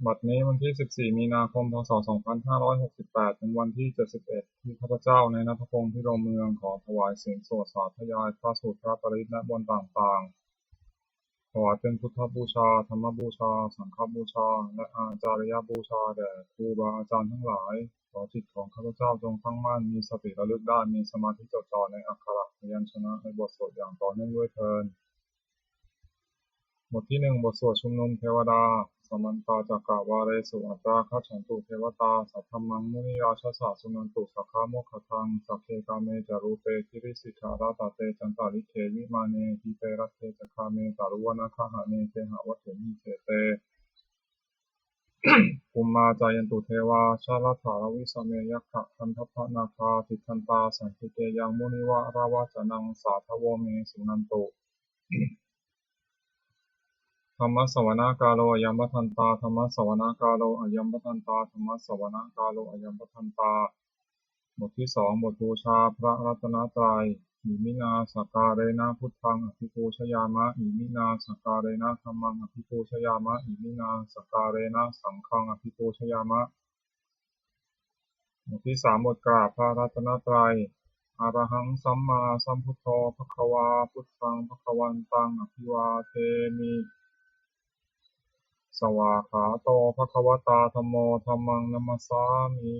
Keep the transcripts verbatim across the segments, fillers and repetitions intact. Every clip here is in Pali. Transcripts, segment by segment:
บัดนี้วันที่ สิบสี่ มีนาคม พ.ศ. สองพันห้าร้อยหกสิบแปด เป็นวันที่ เจ็ดสิบเอ็ด ที่ข้าพเจ้า นายณัฐพงษ์ พิรมเมือง ขอถวายเสียงสวดสาธยายพระสูตรพระปริตร ณ บนต่างๆ ถวายเป็นพุทธบูชา ธรรมบูชา สังฆบูชา และอาจาริยบูชาแด่ครูบาอาจารย์ทั้งหลาย ขอจิตของข้าพเจ้าจงตั้งมั่น มีสติระลึกได้ มีสมาธิจดจ่อในอักขระพยัญชนะในบทสวดอย่างต่อเนื่องด้วยเทอญ บทที่หนึ่ง บทสวดชุมนุมเทวดา Samantā cakkavāḷesu atrāgacchantu devatā, saddhammaṃ munirājassa suṇantu saggamokkhadaṃ. Sagge kāme ca rūpe girisikharataṭe cantalikkhe vimāne, dīpe raṭṭhe ca gāme taruvanagahane gehavatthumhi khette, bhummā cāyantu devā jalathalavisame yakkhagandhabbanāgā, tiṭṭhantā santike yaṃ munivaravacanaṃ sādhavo me suṇantu. Dhammassavanakālo ayambhadantā. Dhammassavanakālo ayambhadantā. Dhammassavanakālo ayambhadantā. บทที่สอง บทบูชาพระรัตนตรัย Iminā sakkārena buddhaṃ abhipūjayāma. Iminā sakkārena dhammaṃ abhipūjayāma. Iminā sakkārena saṅghaṃ abhipūjayāma. บทที่สาม บทกราบพระรัตนตรัย Arahaṃ sammāsambuddho bhagavā, buddhaṃ bhagavantaṃ abhivādemi. Svākkhāto bhagavatā dhammo, dhammaṃ namassāmi.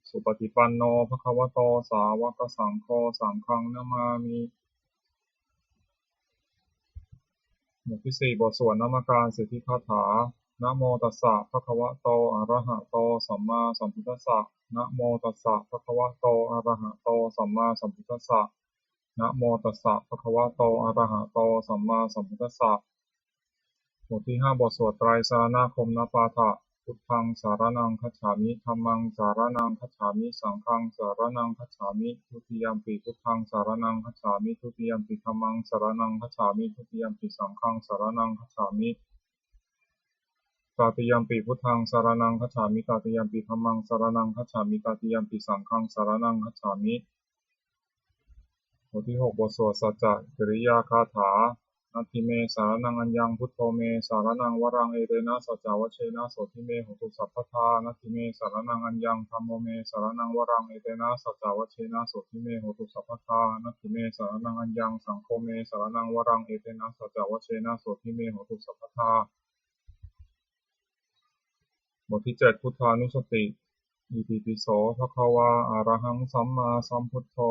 Supaṭipanno bhagavato sāvakasaṅgho, saṅghaṃ namāmi. บทที่สี่ บทสวดนมการสิทธิคาถา Namo tassa bhagavato arahato sammāsambuddhassa. Namo tassa bhagavato arahato sammāsambuddhassa. Namo tassa bhagavato arahato sammāsambuddhassa. บทที่ห้า บทสวดไตรสรณคมนปาฐะ Buddhaṃ saraṇaṃ gacchāmi. Dhammaṃ saraṇaṃ gacchāmi. Saṅghaṃ saraṇaṃ gacchāmi. Dutiyampi buddhaṃ saraṇaṃ gacchāmi. Dutiyampi dhammaṃ saraṇaṃ gacchāmi. Dutiyampi saṅghaṃ saraṇaṃ gacchāmi. Tatiyampi buddhaṃ saraṇaṃ gacchāmi. Tatiyampi dhammaṃ saraṇaṃ gacchāmi. Tatiyampi saṅghaṃ saraṇaṃ gacchāmi. บทที่หก บทสวดสัจจกิริยาคาถา Natthi me saraṇaṃ aññaṃ, buddho me saraṇaṃ varaṃ, etena saccavajjena sotthi me hotu sabbadā. Natthi me saraṇaṃ aññaṃ, dhammo me saraṇaṃ varaṃ, etena saccavajjena sotthi me hotu sabbadā. Natthi me saraṇaṃ aññaṃ, saṅgho me saraṇaṃ varaṃ, etena saccavajjena sotthi me hotu sabbadā. บทที่เจ็ด พุทธานุสติ Itipi so bhagavā arahaṃ sammāsambuddho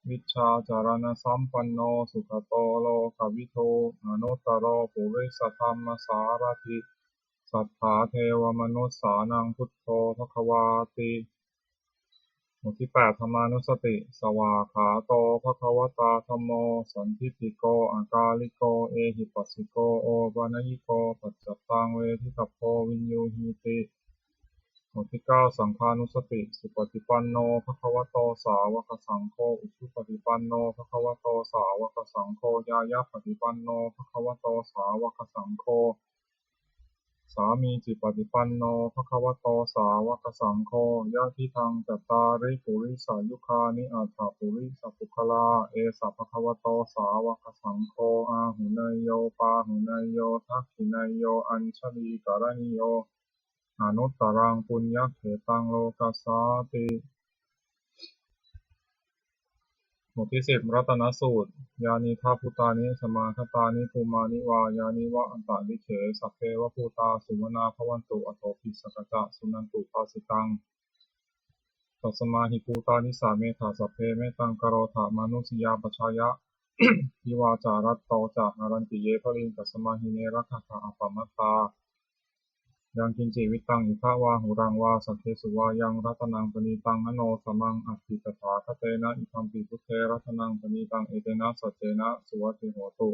vijjācaraṇasampanno sugato lokavidū anuttaro purisadammasārathi satthā devamanussānaṃ buddho bhagavāti. บทที่แปด ธรรมานุสติ Svākkhāto bhagavatā dhammo sandiṭṭhiko akāliko ehipassiko opanayiko paccattaṃ veditabbo viññūhīti. บทที่เก้า สังฆานุสติ Supaṭipanno bhagavato sāvakasaṅgho, ujupaṭipanno bhagavato sāvakasaṅgho, ñāyapaṭipanno bhagavato sāvakasaṅgho, sāmīcipaṭipanno bhagavato sāvakasaṅgho, yadidaṃ cattāri purisayugāni aṭṭha purisapuggalā, esa bhagavato sāvakasaṅgho, āhuneyyo pāhuneyyo dakkhiṇeyyo añjalikaraṇīyo anuttaraṃ puññakkhettaṃ lokassāti. บทที่สิบ รัตนสูตร Yānīdha bhūtāni samāgatāni bhummāni vā yāni va antalikkhe sabbeva bhūtā sumanā bhavantu athopi sakkacca suṇantu bhāsitaṃ. Tasmā hi bhūtā nisāmetha sabbe mettaṃ karotha mānusiyā pajāya divā ca ratto ca haranti ye baliṃ tasmā hi ne rakkhatha appamattā. Yaṅkiñci vittaṃ idha vā huraṃ vā saggesu vā yaṃ ratanaṃ paṇītaṃ na no samaṃ atthi tathāgatena idampi buddhe ratanaṃ paṇītaṃ etena saccena suvatthi hotu.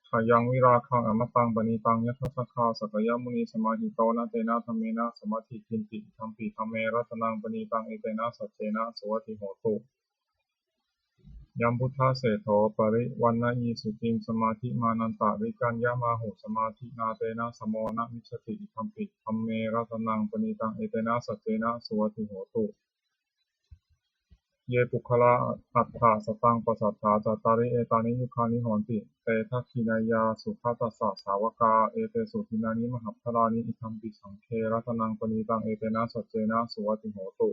Khayaṃ virāgaṃ amataṃ paṇītaṃ yadajjhagā sakyamunī samāhito na tena dhammena samatthi kiñci idampi dhamme ratanaṃ paṇītaṃ etena saccena suvatthi hotu. Yambuddhaseṭṭho parivaṇṇayī suciṃ samādhimānantarikaññamāhu samādhinā tena samo na vijjati idampi dhamme ratanaṃ paṇītaṃ etena saccena suvatthi hotu. Ye puggalā aṭṭha sataṃ pasatthā, cattāri etāni yugāni honti, te dakkhiṇeyyā sugatassa sāvakā, etesu dinnāni mahapphalāni, idampi saṅghe ratanaṃ paṇītaṃ, etena saccena suvatthi hotu.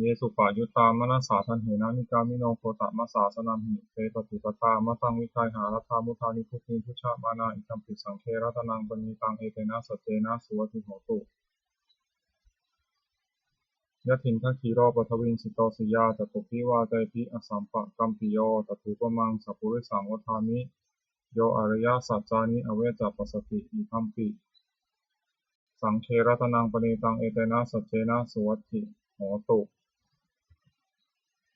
Ye suppayuttā manasā daḷhena, nikkāmino gotamasā saṇhāhi, te pattipattā amataṃ vigayha, laddhā mudhā nibbutiṃ bhuñjamānā, idampi saṅghe ratanaṃ paṇītaṃ, etena saccena suvatthi hotu. Yathindakhīlo paṭhaviṃ sito siyā, catubbhi vātebhi asampakampiyo, tathūpamaṃ sappurisaṃ vadāmi, yo ariyasaccāni avecca passati, idampi saṅghe ratanaṃ paṇītaṃ, etena saccena suvatthi hotu.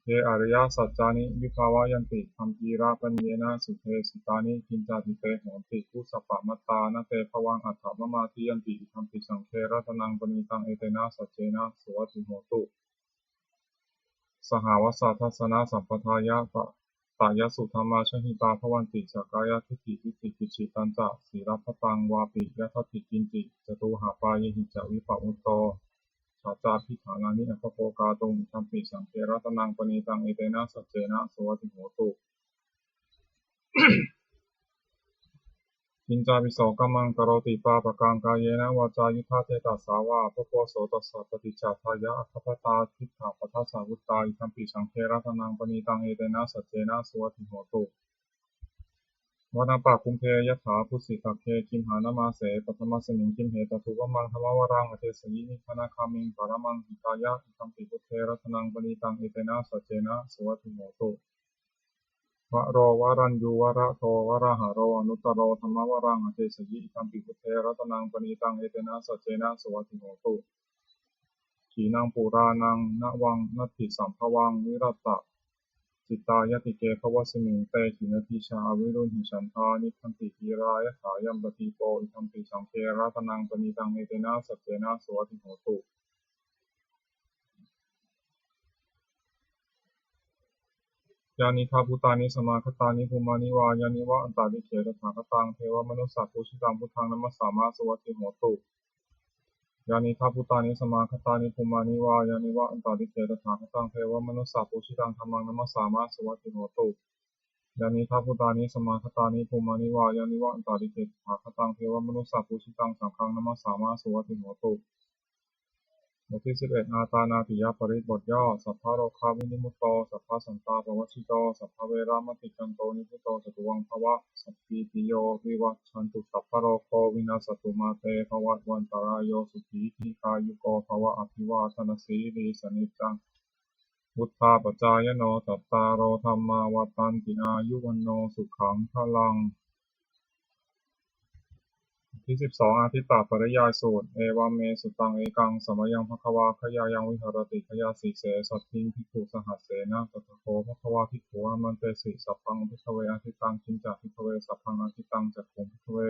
Ye ariyasaccāni vibhāvāyanti, gambhīrapaññena sudesitāni, kiñcāpi te honti bhusappamattā, na te bhavaṃ aṭṭhamamādiyanti, idampi saṅghe ratanaṃ paṇītaṃ, etena saccena suvatthi hotu. Sahāvassa dassanasambandhāya, ta- tayassu dhammā jahitā bhavanti, sakkāyadiṭṭhi vicikicchitañca, sīlabbataṃ vāpi yadatthi kiñci, catūhapāyehi ca vippamutto, chañcābhiṭhānāni abhabbo kātuṃ, idampi saṅghe ratanaṃ paṇītaṃ, etena saccena suvatthi hotu. Kiñcāpi so kammaṃ karoti pāpakaṃ, kāyena vācāyuda cetasā vā, pāpaggaho tassa paṭicchadāya, aggappatto diṭṭhapadassa vuttā, idampi saṅghe ratanaṃ paṇītaṃ, etena saccena suvatthi hotu. Vanappagumbe yathā phussitagge, gimhānamāse paṭhamasmiṃ gimhe, tathūpamaṃ dhammavaraṃ adesayi, nibbānagāmiṃ paramaṃ hitāya, idampi buddhe ratanaṃ paṇītaṃ, etena saccena suvatthi hotu. Varo varaññū varado varāharo, anuttaro dhammavaraṃ adesayi, idampi buddhe ratanaṃ paṇītaṃ, etena saccena suvatthi hotu. Khīṇaṃ purāṇaṃ navaṃ natthi sambhavaṃ, virattacittāyatike bhavasmiṃ, te khīṇabījā aviruḷhichandā, nibbanti dhīrā yathāyampadīpo, idampi saṅghe ratanaṃ paṇītaṃ, etena saccena suvatthi hotu. Yānīdha bhūtāni samāgatāni, bhummāni vā yāni va antalikkhe, tathāgataṃ devamanussapūjitaṃ, buddhaṃ namassāma suvatthi hotu. Yānīdha bhūtāni samāgatāni, bhummāni vā yāni va antalikkhe, tathāgataṃ devamanussapūjitaṃ, dhammaṃ namassāma suvatthi hotu. Yānīdha bhūtāni samāgatāni, bhummāni vā yāni va antalikkhe, tathāgataṃ devamanussapūjitaṃ, saṅghaṃ namassāma suvatthi hotu. บทที่สิบเอ็ด อาฏานาติยปริตร บทย่อ Sabbarogavinimutto, sabbasantāpavajjito, sabbaveramatikkanto, nibbuto ca tuvaṃ bhava. Sabbītiyo vivajjantu, sabbarogo vinassatu, mā te bhavatvantarāyo, sukhī dīghāyuko bhava. Abhivādanasīlissa niccaṃ vuḍḍhāpacāyino, cattāro dhammā vaḍḍhanti, āyu vaṇṇo sukhaṃ balaṃ. ที่สิบสอง อาทิตตปริยายสูตร Evaṃ me sutaṃ. Ekaṃ samayaṃ bhagavā gayāyaṃ viharati gayāsīse saddhiṃ bhikkhusahassena. Tatra kho bhagavā bhikkhū āmantesi: Sabbaṃ bhikkhave ādittaṃ. Kiñca bhikkhave sabbaṃ ādittaṃ? Cakkhuṃ bhikkhave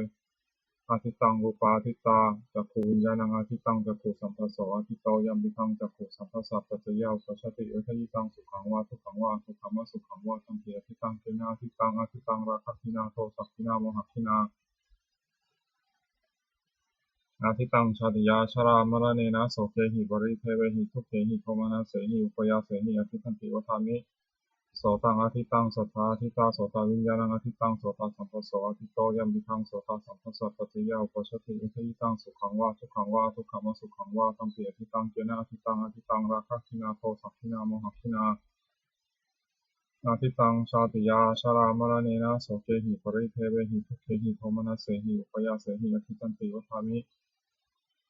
ādittaṃ, rūpā ādittā, cakkhuviññāṇaṃ ādittaṃ, cakkhusamphasso āditto, yampidaṃ cakkhusamphassapaccayā uppajjati vedayitaṃ sukhaṃ vā dukkhaṃ vā adukkhamasukhaṃ vā, tampi ādittaṃ. Kena ādittaṃ? Ādittaṃ rāgagginā dosagginā mohagginā. Ādittaṃ jātiyā jarāmaraṇena sokehi paridevehi dukkhehi domanassehi upāyāsehi ādittanti vadāmi. Sotaṃ ādittaṃ, saddā ādittā, sotaviññāṇaṃ ādittaṃ, sotasamphasso āditto, yampidaṃ sotasamphassapaccayā uppajjati vedayitaṃ sukhaṃ vā dukkhaṃ vā adukkhamasukhaṃ vā, tampi ādittaṃ. Kena ādittaṃ? Ādittaṃ rāgagginā dosagginā mohagginā. Ādittaṃ jātiyā jarāmaraṇena sokehi paridevehi dukkhehi domanassehi upāyāsehi ādittanti vadāmi.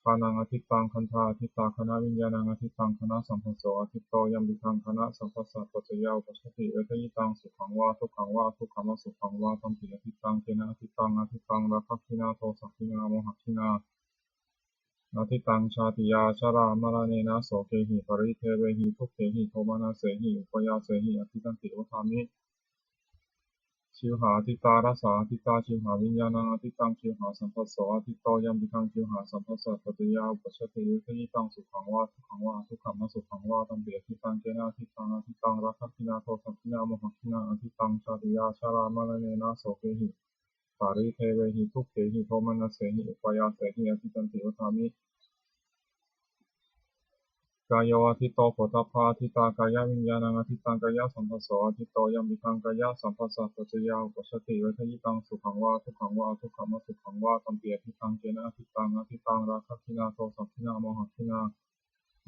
Ghānaṃ ādittaṃ, gandhā ādittā, ghānaviññāṇaṃ ādittaṃ, ghānasamphasso āditto, yampidaṃ ghānasamphassapaccayā uppajjati vedayitaṃ sukhaṃ vā dukkhaṃ vā adukkhamasukhaṃ vā, tampi ādittaṃ. Kena ādittaṃ? Ādittaṃ rāgagginā dosagginā mohagginā. Ādittaṃ jātiyā jarāmaraṇena sokehi paridevehi dukkhehi domanassehi upāyāsehi ādittanti vadāmi. Jivhā ādittā, rasā ādittā, jivhāviññāṇaṃ ādittaṃ, jivhāsamphasso āditto, yampidaṃ jivhāsamphassapaccayā uppajjati vedayitaṃ sukhaṃ vā dukkhaṃ vā adukkhamasukhaṃ vā, tampi ādittaṃ. Kena ādittaṃ? Ādittaṃ rāgagginā dosagginā mohagginā. Ādittaṃ jātiyā jarāmaraṇena sokehi paridevehi dukkhehi domanassehi upāyāsehi ādittanti vadāmi. Kāyo ādiṭṭho phoṭṭhabbā ādiṭṭhā kāyaviññāṇaṃ ādiṭṭhaṃ kāyasamphasso ādiṭṭho yampidaṃ kāyasamphassapaccayā uppajjati vedayitaṃ sukhaṃ vā dukkhaṃ vā adukkhamasukhaṃ vā tampi ādiṭṭhaṃ. Kena ādiṭṭhaṃ? Ādiṭṭhaṃ rāgagginā dosagginā mohagginā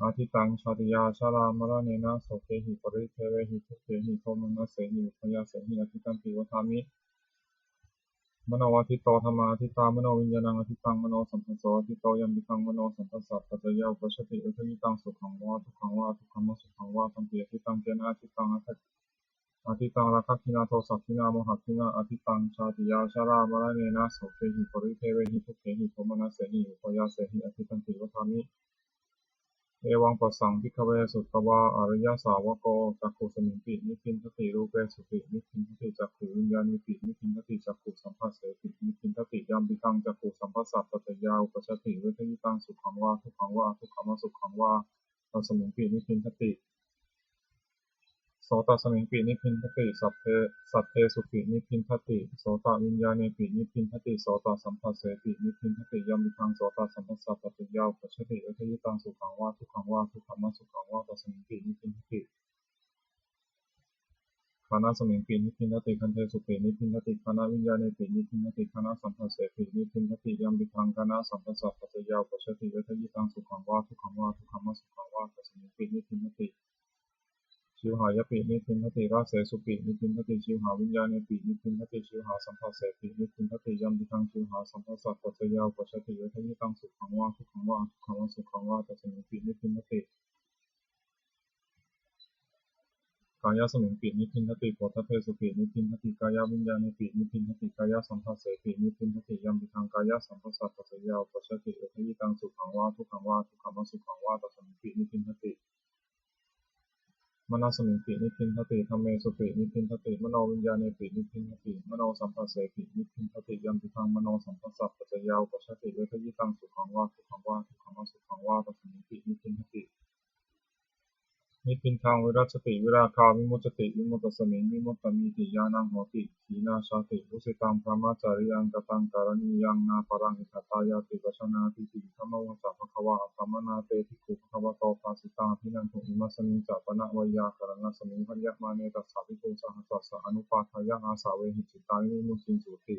ādiṭṭhaṃ jātiyā jarāmaraṇena sokehi paridevehi dukkhehi domanassehi upāyāsehi ādiṭṭhanti vadāmi. Mano ādiṭṭho dhammā ādiṭṭhā manoviññāṇaṃ ādiṭṭhaṃ manosamphasso ādiṭṭho yampidaṃ manosamphassapaccayā uppajjati vedayitaṃ sukhaṃ vā dukkhaṃ vā adukkhamasukhaṃ vā tampi ādiṭṭhaṃ. Kena ādiṭṭhaṃ? Ādiṭṭhaṃ rāgagginā dosagginā mohagginā ādiṭṭhaṃ jātiyā jarāmaraṇena sokehi paridevehi dukkhehi domanassehi upāyāsehi ādiṭṭhanti vadāmi. Evaṃ passaṃ bhikkhave sutavā ariyasāvako cakkhusmiṃpi nibbindati rūpesupi nibbindati cakkhuviññāṇepi nibbindati cakkhusamphassepi nibbindati yampidaṃ cakkhusamphassapaccayā uppajjati vedayitaṃ sukhaṃ vā dukkhaṃ vā adukkhamasukhaṃ vā tasmiṃpi nibbindati. Sotasmiṃpi nibbindati saddesupi nibbindati sotaviññāṇepi nibbindati sotasamphassepi nibbindati yampidaṃ sotasamphassapaccayā uppajjati vedayitaṃ sukhaṃ vā dukkhaṃ vā adukkhamasukhaṃ vā tasmiṃpi nibbindati. Ghānasmiṃpi nibbindati gandhesupi nibbindati ghānaviññāṇepi nibbindati ghānasamphassepi nibbindati yampidaṃ ghānasamphassapaccayā uppajjati vedayitaṃ sukhaṃ vā dukkhaṃ vā adukkhamasukhaṃ vā tasmiṃpi nibbindati. Jivhāyapi nibbindati rasesupi nibbindati jivhāviññāṇepi nibbindati jivhāsamphassepi nibbindati yampidaṃ jivhāsamphassapaccayā uppajjati vedayitaṃ sukhaṃ vā dukkhaṃ vā adukkhamasukhaṃ vā tasmiṃpi nibbindati. Kāyasmiṃpi nibbindati phoṭṭhabbesupi nibbindati kāyaviññāṇepi nibbindati kāyasamphassepi nibbindati yampidaṃ kāyasamphassapaccayā uppajjati vedayitaṃ sukhaṃ vā dukkhaṃ vā adukkhamasukhaṃ vā tasmiṃpi nibbindati. Manasmiṃpi nibbindati dhammesupi nibbindati manoviññāṇepi nibbindati manosamphassepi nibbindati yampidaṃ manosamphassapaccayā uppajjati vedayitaṃ sukhaṃ vā dukkhaṃ vā adukkhamasukhaṃ vā tasmiṃpi nibbindati. Nibbindaṃ virajjati virāgā vimuccati vimuttasmiṃ vimuttamiti ñāṇaṃ hoti. Khīṇā jāti, vusitaṃ brahmacariyaṃ, kataṃ karaṇīyaṃ, nāparaṃ itthattāyāti pajānātīti. Idamavoca bhagavā. Attamanā te bhikkhū bhagavato bhāsitaṃ abhinanduṃ. Imasmiñca pana veyyākaraṇasmiṃ bhaññamāne tassa bhikkhusahassassa anupādāya āsave hi cittāni vimucciṃsūti.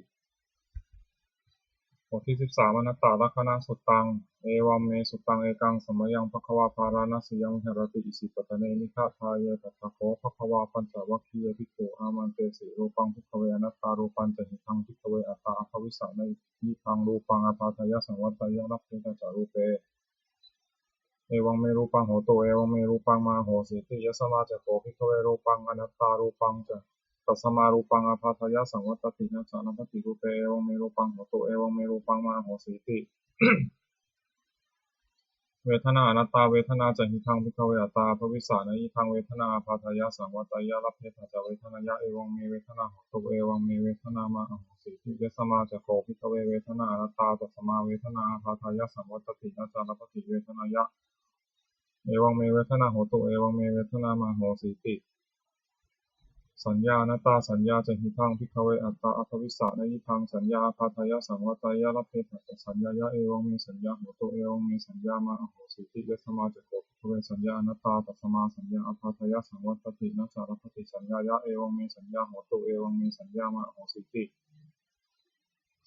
บทที่สิบสาม Anattalakkhaṇasuttaṃ. Evaṃ me sutaṃ. Ekaṃ samayaṃ bhagavā bārāṇasiyaṃ viharati isipatane migadāye. Tatra kho bhagavā pañcavaggiye bhikkhū āmantesi: Rūpaṃ bhikkhave anattā. Rūpañca hidaṃ bhikkhave attā abhavissa, nayidhaṃ rūpaṃ ābādhāya saṃvattāya labbhetha ca rūpe, evaṃ me rūpaṃ hotu, evaṃ me rūpaṃ mā ahosīti. Yasmā ca kho bhikkhave rūpaṃ anattā. Rūpañca tasmā rūpaṃ ābādhāya saṃvattati, na ca labbhati rūpe, evaṃ me rūpaṃ hotu, evaṃ me rūpaṃ mā ahosīti. Vedanā anattā. Vedanā ca hidaṃ bhikkhave attā abhavissa, nayidhaṃ vedanā ābādhāya saṃvattāya labbhetha ca vedanāya, evaṃ me vedanā hotu, evaṃ me vedanā mā ahosīti. Yasmā ca kho bhikkhave vedanā anattā. Tasmā vedanā ābādhāya saṃvattati, na ca labbhati vedanāya, evaṃ me vedanā hotu, evaṃ me vedanā mā ahosīti. Saññā anattā. Saññā ca hidaṃ bhikkhave attā abhavissa, nayidhaṃ saññā ābādhāya saṃvattāya labbhetha ca saññāya, evaṃ me saññā hotu, evaṃ me saññā mā ahosīti. Yasmā ca kho bhikkhave saññā anattā. Tasmā saññā ābādhāya saṃvattati, na ca labbhati saññāya, evaṃ me saññā hotu, evaṃ me saññā mā ahosīti.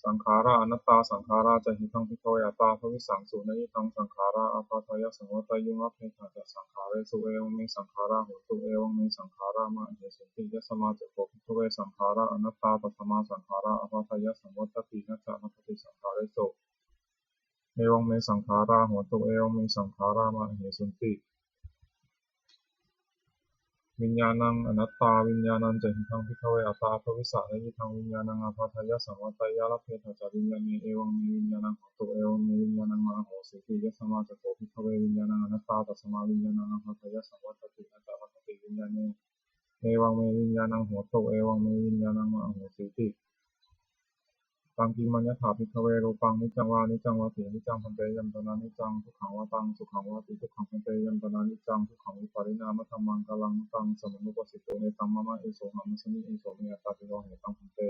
Saṅkhārā anattā. Saṅkhārā ca hidaṃ bhikkhave attā abhavissaṃsu, nayidhaṃ saṅkhārā ābādhāya saṃvatteyuṃ, labbhetha ca saṅkhāresu, evaṃ me saṅkhārā hontu, evaṃ me saṅkhārā mā ahesunti. Yasmā ca kho bhikkhave saṅkhārā anattā. Tasmā saṅkhārā ābādhāya saṃvattati, na ca labbhati saṅkhāresu, evaṃ me saṅkhārā hontu, evaṃ me saṅkhārā mā ahesunti. Viññāṇaṃ anattā. Viññāṇañca hidaṃ bhikkhave attā abhavissa, nayidhaṃ viññāṇaṃ ābādhāya saṃvatteyya, labbhetha ca viññāṇe, evaṃ me viññāṇaṃ hotu, evaṃ me viññāṇaṃ mā ahosīti. Yasmā ca kho bhikkhave viññāṇaṃ anattā. Tasmā viññāṇaṃ ābādhāya saṃvattati, na ca labbhati viññāṇe, evaṃ me viññāṇaṃ hotu, evaṃ me viññāṇaṃ mā ahosīti. Taṃ kiṃ maññatha bhikkhave rūpaṃ niccaṃ vā aniccaṃ vāti. Aniccaṃ bhante. Yampanāniccaṃ dukkhaṃ vā taṃ sukhaṃ vāti. Dukkhaṃ bhante. Yampanāniccaṃ dukkhaṃ vipariṇāmadhammaṃ, kallaṃ nu taṃ samanuppassito. Netamamā, esohamasmi, eso me attāti. Ātavihi taṃ bhante.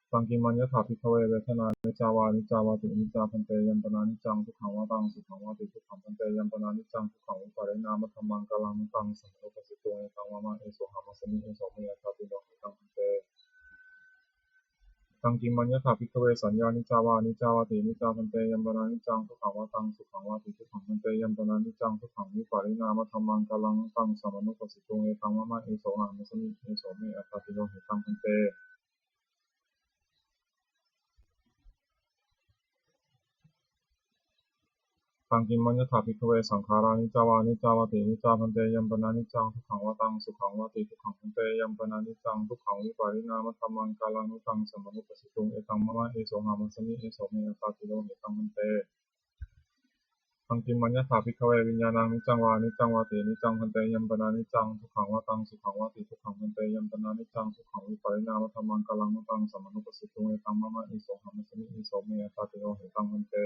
Taṃ kiṃ maññatha bhikkhave vedanā aniccā vā aniccā vāti. Aniccā bhante. Yaṃ pana aniccaṃ dukkhaṃ vā taṃ sukhaṃ vāti. Dukkhaṃ bhante. Yaṃ pana aniccaṃ dukkhaṃ vipariṇāmadhammaṃ kallaṃ nu taṃ samanupassituṃ. Etaṃ mama, esohamasmi, eso me attāti. Lo me taṃ bhante. Taṃ kiṃ maññatha bhikkhave saññā niccā vā aniccā vāti. Aniccā bhante. Yaṃ pana aniccaṃ dukkhaṃ vā taṃ sukhaṃ vāti. Dukkhaṃ bhante. Yaṃ pana aniccaṃ dukkhaṃ vipariṇāmadhammaṃ kallaṃ nu taṃ samanupassituṃ. Etaṃ mama, esohamasmi, eso me attāti. Lo me taṃ bhante. Taṃ kiṃ maññatha bhikkhave saṅkhārā niccā vā aniccā vāti. Aniccā bhante. Yaṃ pana aniccaṃ dukkhaṃ vā taṃ sukhaṃ vāti. Dukkhaṃ bhante. Yaṃ pana aniccaṃ dukkhaṃ vipariṇāmadhammaṃ kallaṃ nu taṃ samanupassituṃ. Etaṃ mama, esohamasmi, eso me attāti. Lo me taṃ bhante. Taṃ kiṃ maññatha bhikkhave viññāṇaṃ niccaṃ vā aniccaṃ vāti. Niccaṃ bhante. Yaṃ pana aniccaṃ dukkhaṃ vā taṃ sukhaṃ vāti. Dukkhaṃ bhante. Yaṃ pana aniccaṃ dukkhaṃ vipariṇāmadhammaṃ kallaṃ nu taṃ samanupassituṃ. Etaṃ mama, esohamasmi, eso me attāti. Lo me taṃ bhante.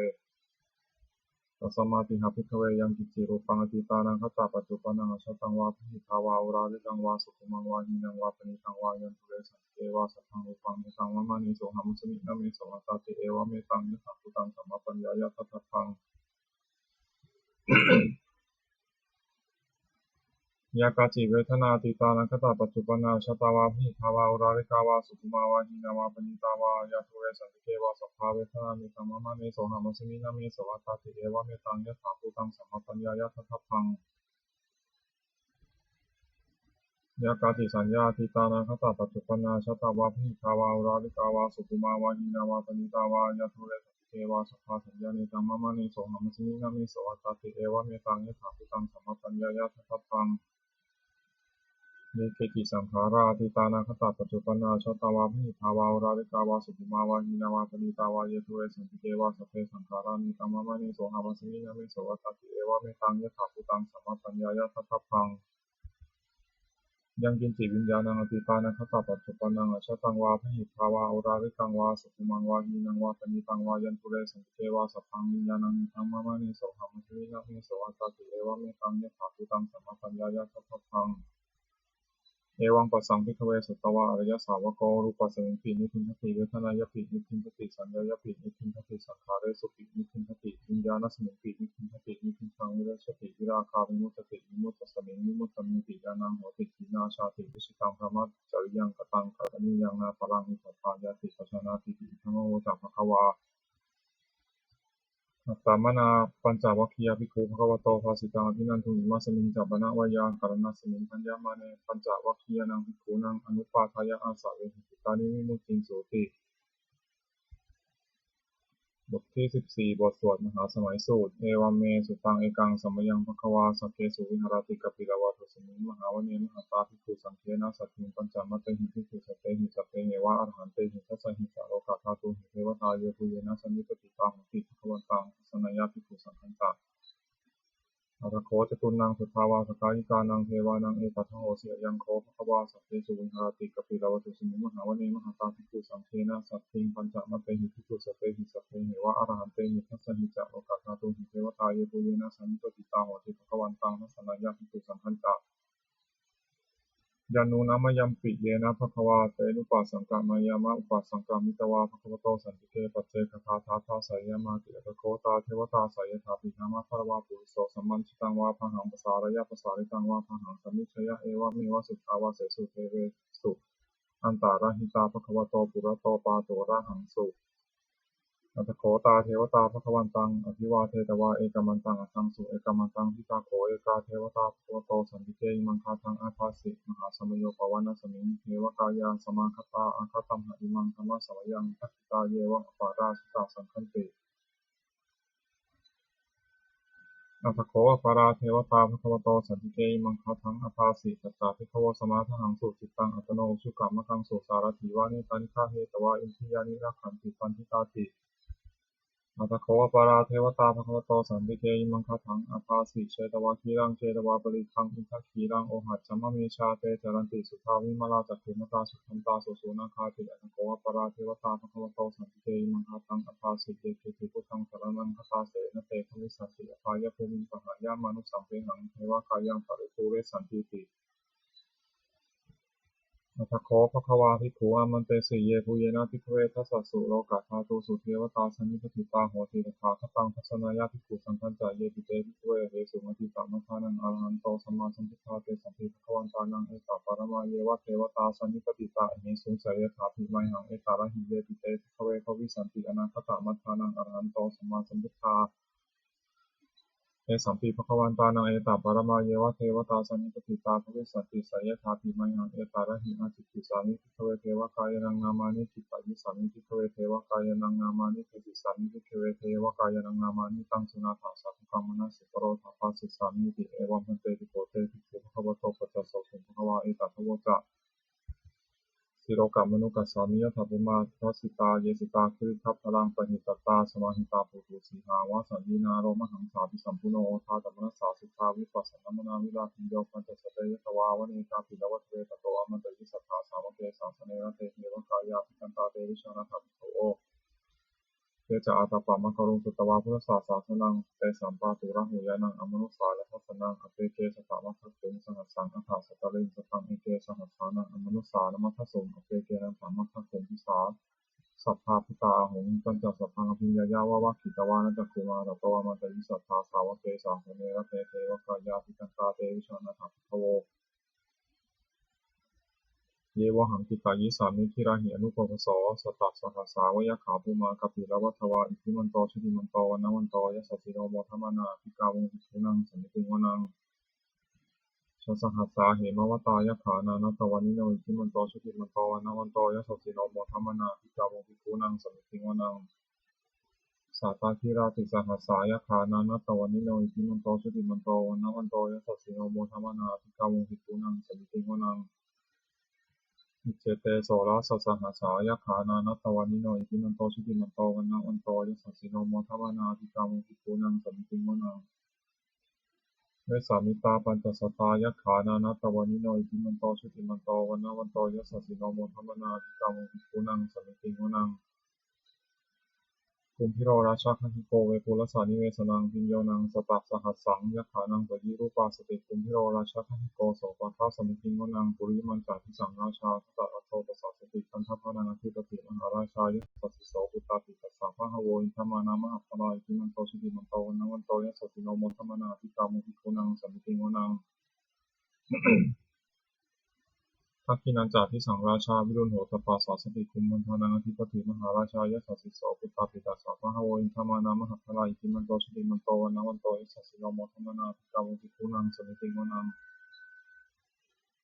Tasmātiha bhikkhave yaṃ kiñci rūpaṃ atītānāgatapaccuppannaṃ ajjhattaṃ vā bahiddhā vā oḷārikaṃ vā sukhumaṃ vā hīnaṃ vā paṇītaṃ vā yandūre santike vā sabbaṃ rūpaṃ etaṃ mama, nesohamasmi, na meso attāti. Evametaṃ yathābhūtaṃ sammappaññāya daṭṭhabbaṃ. Yā kāci vedanā atītānāgatapaccuppannā ajjhattā vā bahiddhā vā oḷārikā vā sukhumā vā hīnā vā paṇītā vā yandūre santike vā sabbā vedanā etaṃ mama, nesohamasmi, na meso attāti. Evametaṃ yathābhūtaṃ sammappaññāya daṭṭhabbaṃ. Yā kāci saññā atītānāgatapaccuppannā ajjhattā vā bahiddhā vā oḷārikā vā sukhumā vā hīnā vā paṇītā vā yandūre santike vā sabbā saññā etaṃ mama, nesohamasmi, na meso attāti. Evametaṃ yathābhūtaṃ sammappaññāya daṭṭhabbaṃ. Ye keci saṅkhārā atītānāgatapaccuppannā ajjhattā vā bahiddhā vā oḷārikā vā sukhumā vā hīnā vā paṇītā vā yandūre santike vā sabbe saṅkhārā etaṃ mama, nesohamasmi, na meso attāti. Evametaṃ yathābhūtaṃ sammappaññāya daṭṭhabbaṃ. Yaṃ kiñci viññāṇaṃ atītānāgatapaccuppannā ajjhattaṃ vā bahiddhā vā oḷārikaṃ vā sukhumaṃ vā hīnaṃ vā paṇītaṃ vā yandūre santike vā sabbaṃ viññāṇaṃ etaṃ mama, nesohamasmi, na meso attāti. Evametaṃ yathābhūtaṃ sammappaññāya daṭṭhabbaṃ. Evaṃ passaṃ bhikkhave sutavā ariyasāvako rūpasmiṃpi nibbindati, vedanāyapi nibbindati, saññāyapi nibbindati, saṅkhāresupi nibbindati, viññāṇasmiṃpi nibbindati, nibbindaṃ virajjati, virāgā vimuccati, vimuttasmiṃ vimuttamiti ñāṇaṃ hoti. Khīṇā jāti, vusitaṃ brahmacariyaṃ, kataṃ karaṇīyaṃ, nāparaṃ uppādāyāti, pajānātīti. Idamavoca bhagavā. Attamanā pañcavaggiyā bhikkhū bhagavato bhāsitaṃ abhinanduṃ. Imasmiñca pana veyyākaraṇasmiṃ bhaññamāne pañcavaggiyānaṃ bhikkhūnaṃ anupādāya āsavehi cittāni vimucciṃsūti. บทที่สิบสี่ บทสวดมหาสมัยสูตร Evaṃ me sutaṃ. Ekaṃ samayaṃ bhagavā sakkesu viharati kapilavatthusmiṃ mahāvane mahatā bhikkhusaṅghena saddhiṃ pañcamattehi bhikkhusatehi sabbeheva arahantehi. Dasahi ca lokadhātūhi devatā yebhuyyena sannipatitā honti bhagavantaṃ dassanāya bhikkhusaṅghañca. Atha kho catunnaṃ suddhāvāsakāyikānaṃ devānaṃ etadahosi: Ayaṃ kho bhagavā sakkesu viharati kapilavatthusmiṃ mahāvane mahatā bhikkhusaṅghena saddhiṃ pañcamattehi bhikkhusatehi sabbeheva arahantehi. Dasahi ca lokadhātūhi devatā yebhuyyena sannipatitā honti bhagavantaṃ dassanāya bhikkhusaṅghañca. Yannūna mayampi yena bhagavā tenupasaṅkameyyāma, upasaṅkamitvā bhagavato santike paccekagāthā bhāseyyāmāti. Atha kho tā devatā seyyathāpi nāma balavā puriso sammiñjitaṃ vā bāhaṃ pasāreyya, pasāritaṃ vā bāhaṃ sammiñjeyya, evameva suddhāvāsesu devesu antarahitā bhagavato purato pāturahaṃsu. Atha kho tā devatā bhagavantaṃ abhivādetvā ekamantaṃ aṭṭhaṃsu. Ekamantaṃ ṭhitā kho ekā devatā bhagavato santike imaṃ gāthaṃ abhāsi: Mahāsamayo pavanasmiṃ, devakāyā samāgatā, āgatamha imaṃ dhammasamayaṃ, dakkhitāyeva aparājitasaṅghanti. Atha kho aparā devatā bhagavato santike imaṃ gāthaṃ abhāsi: Tatra bhikkhavo samādahaṃsu, cittaṃ attano ujukamakaṃsu, sārathīva nettāni gahetvā, indriyāni rakkhanti paṇḍitāti. Atha kho aparā devatā bhagavato santike imaṃ gāthaṃ abhāsi: Chetvā khīlaṃ chetvā palighaṃ, indakhīlaṃ ohaccamanejā, te caranti suddhā vimalā, cakkhumatā sudantā susunāgāti. Atha kho aparā devatā bhagavato santike imaṃ gāthaṃ abhāsi: Ye keci buddhaṃ saraṇaṃ gatāse, na te gamissanti apāyabhūmiṃ, pahāya mānusaṃ dehaṃ, devakāyaṃ paripūressantīti. Atha kho bhagavā bhikkhū āmantesi: Yebhuyyena bhikkhave dasasu lokadhātūsu devatā sannipatitā honti tathāgataṃ dassanāya bhikkhusaṅghañca. Yepi te bhikkhave ahesuṃ atītamaddhānaṃ arahanto sammāsambuddhā, tesampi bhagavantānaṃ etaparamāyeva devatā sannipatitā ahesuṃ, seyyathāpi mayhaṃ etarahi. Yepi te bhikkhave bhavissanti anāgatamaddhānaṃ arahanto sammāsambuddhā, tesampi bhagavantānaṃ etaparamāyeva devatā sannipatitā bhavissanti, seyyathāpi mayhaṃ etarahi. Ācikkhissāmi bhikkhave devakāyānaṃ nāmāni, kittayissāmi bhikkhave devakāyānaṃ nāmāni, desissāmi bhikkhave devakāyānaṃ nāmāni. Taṃ suṇātha sādhukaṃ manasikarotha bhāsissāmīti. Evaṃ bhanteti kho te bhikkhū bhagavato paccassosuṃ. Bhagavā etadavoca: Silokamanukassāmi, yattha bhummā tadassitā; ye sitā girigabbharaṃ, pahitattā samāhitā. Puthū sīhāva sallīnā, lomahaṃsābhisambhuno; odātamanasā suddhā, vippasannamanāvilā. Bhiyyo pañcasate ñatvā, vane kāpilavatthave; tato āmantayi satthā, sāvake sāsane rate. Devakāyā abhikkantā, te vijānātha bhikkhavo; ye ca ātappamakaruṃ, sutvā buddhassa sāsanaṃ. Tesampāturahu ñāṇaṃ, amanussāna dassanaṃ; appeke satamaddakkhuṃ, sahassaṃ atha sattariṃ; sataṃ eke sahassānaṃ, amanussānamaddasuṃ; appekenantamaddakkhuṃ, disā sabbā phuṭā ahuṃ. Tañca sabbaṃ abhiññāya, vavakkhitvāna cakkhumā; tato āmantayi satthā, sāvake sāsane rate. Devakāyā abhikkantā, te vijānātha bhikkhavo; ye vohaṃ kittayissāmi, girāhi anupubbaso. Sattasahassā va yakkhā, bhummā kāpilavatthavā; iddhimanto jutimanto, vaṇṇavanto yasassino; modamānā abhikkāmuṃ, bhikkhūnaṃ samitiṃ vanaṃ. Chasahassā hemavatā, yakkhā nānattavaṇṇino; iddhimanto jutimanto, vaṇṇavanto yasassino; modamānā abhikkāmuṃ, bhikkhūnaṃ samitiṃ vanaṃ. Sātāgirā tisahassā, yakkhā nānattavaṇṇino; iddhimanto jutimanto, vaṇṇavanto yasassino; modamānā abhikkāmuṃ, bhikkhūnaṃ samitiṃ vanaṃ. Iccete soḷasasahassā, yakkhā nānattavaṇṇino; iddhimanto jutimanto, vaṇṇavanto yasassino; modamānā abhikkāmuṃ, bhikkhūnaṃ samitiṃ vanaṃ. Vessāmittā pañcasatā, yakkhā nānattavaṇṇino; iddhimanto jutimanto, vaṇṇavanto yasassino; modamānā abhikkāmuṃ, bhikkhūnaṃ samitiṃ vanaṃ. Kumbhīro rājagahiko, vepullassa nivesanaṃ; bhiyyo naṃ satasahassaṃ, yakkhānaṃ payirupāsati; kumbhīro rājagahiko, sopāga samitiṃ vanaṃ. Purimañca disaṃ rājā, dhataraṭṭho pasāsati; gandhabbānaṃ ādhipati, mahārājā yasassi so. Puttāpi tassa bahavo, indanāmā mahabbalā; iddhimanto jutimanto, vaṇṇavanto yasassino; modamānā abhikkāmuṃ, bhikkhūnaṃ samitiṃ vanaṃ. Dakkhiṇañca disaṃ rājā, virūḷho tappasāsati; kumbhaṇḍānaṃ ādhipati, mahārājā yasassi so. Puttāpi tassa bahavo, indanāmā mahabbalā; iddhimanto jutimanto, vaṇṇavanto yasassino; modamānā abhikkāmuṃ, bhikkhūnaṃ samitiṃ vanaṃ.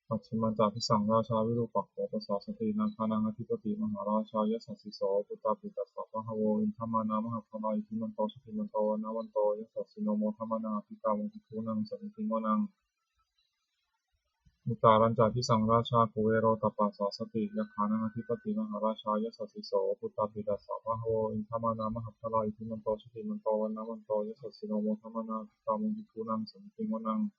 Pacchimañca disaṃ rājā, virūpakkho pasāsati; nāgānaṃ ādhipati, mahārājā yasassi so. Puttāpi tassa bahavo, indanāmā mahabbalā; iddhimanto jutimanto, vaṇṇavanto yasassino; modamānā abhikkāmuṃ, bhikkhūnaṃ samitiṃ vanaṃ. Uttarañca disaṃ rājā, kuvero tappasāsati; yakkhānaṃ ādhipati, mahārājā yasassi so. Puttāpi tassa bahavo, indanāmā mahabbalā; iddhimanto jutimanto, vaṇṇavanto yasassino; modamānā abhikkāmuṃ, bhikkhūnaṃ samitiṃ vanaṃ.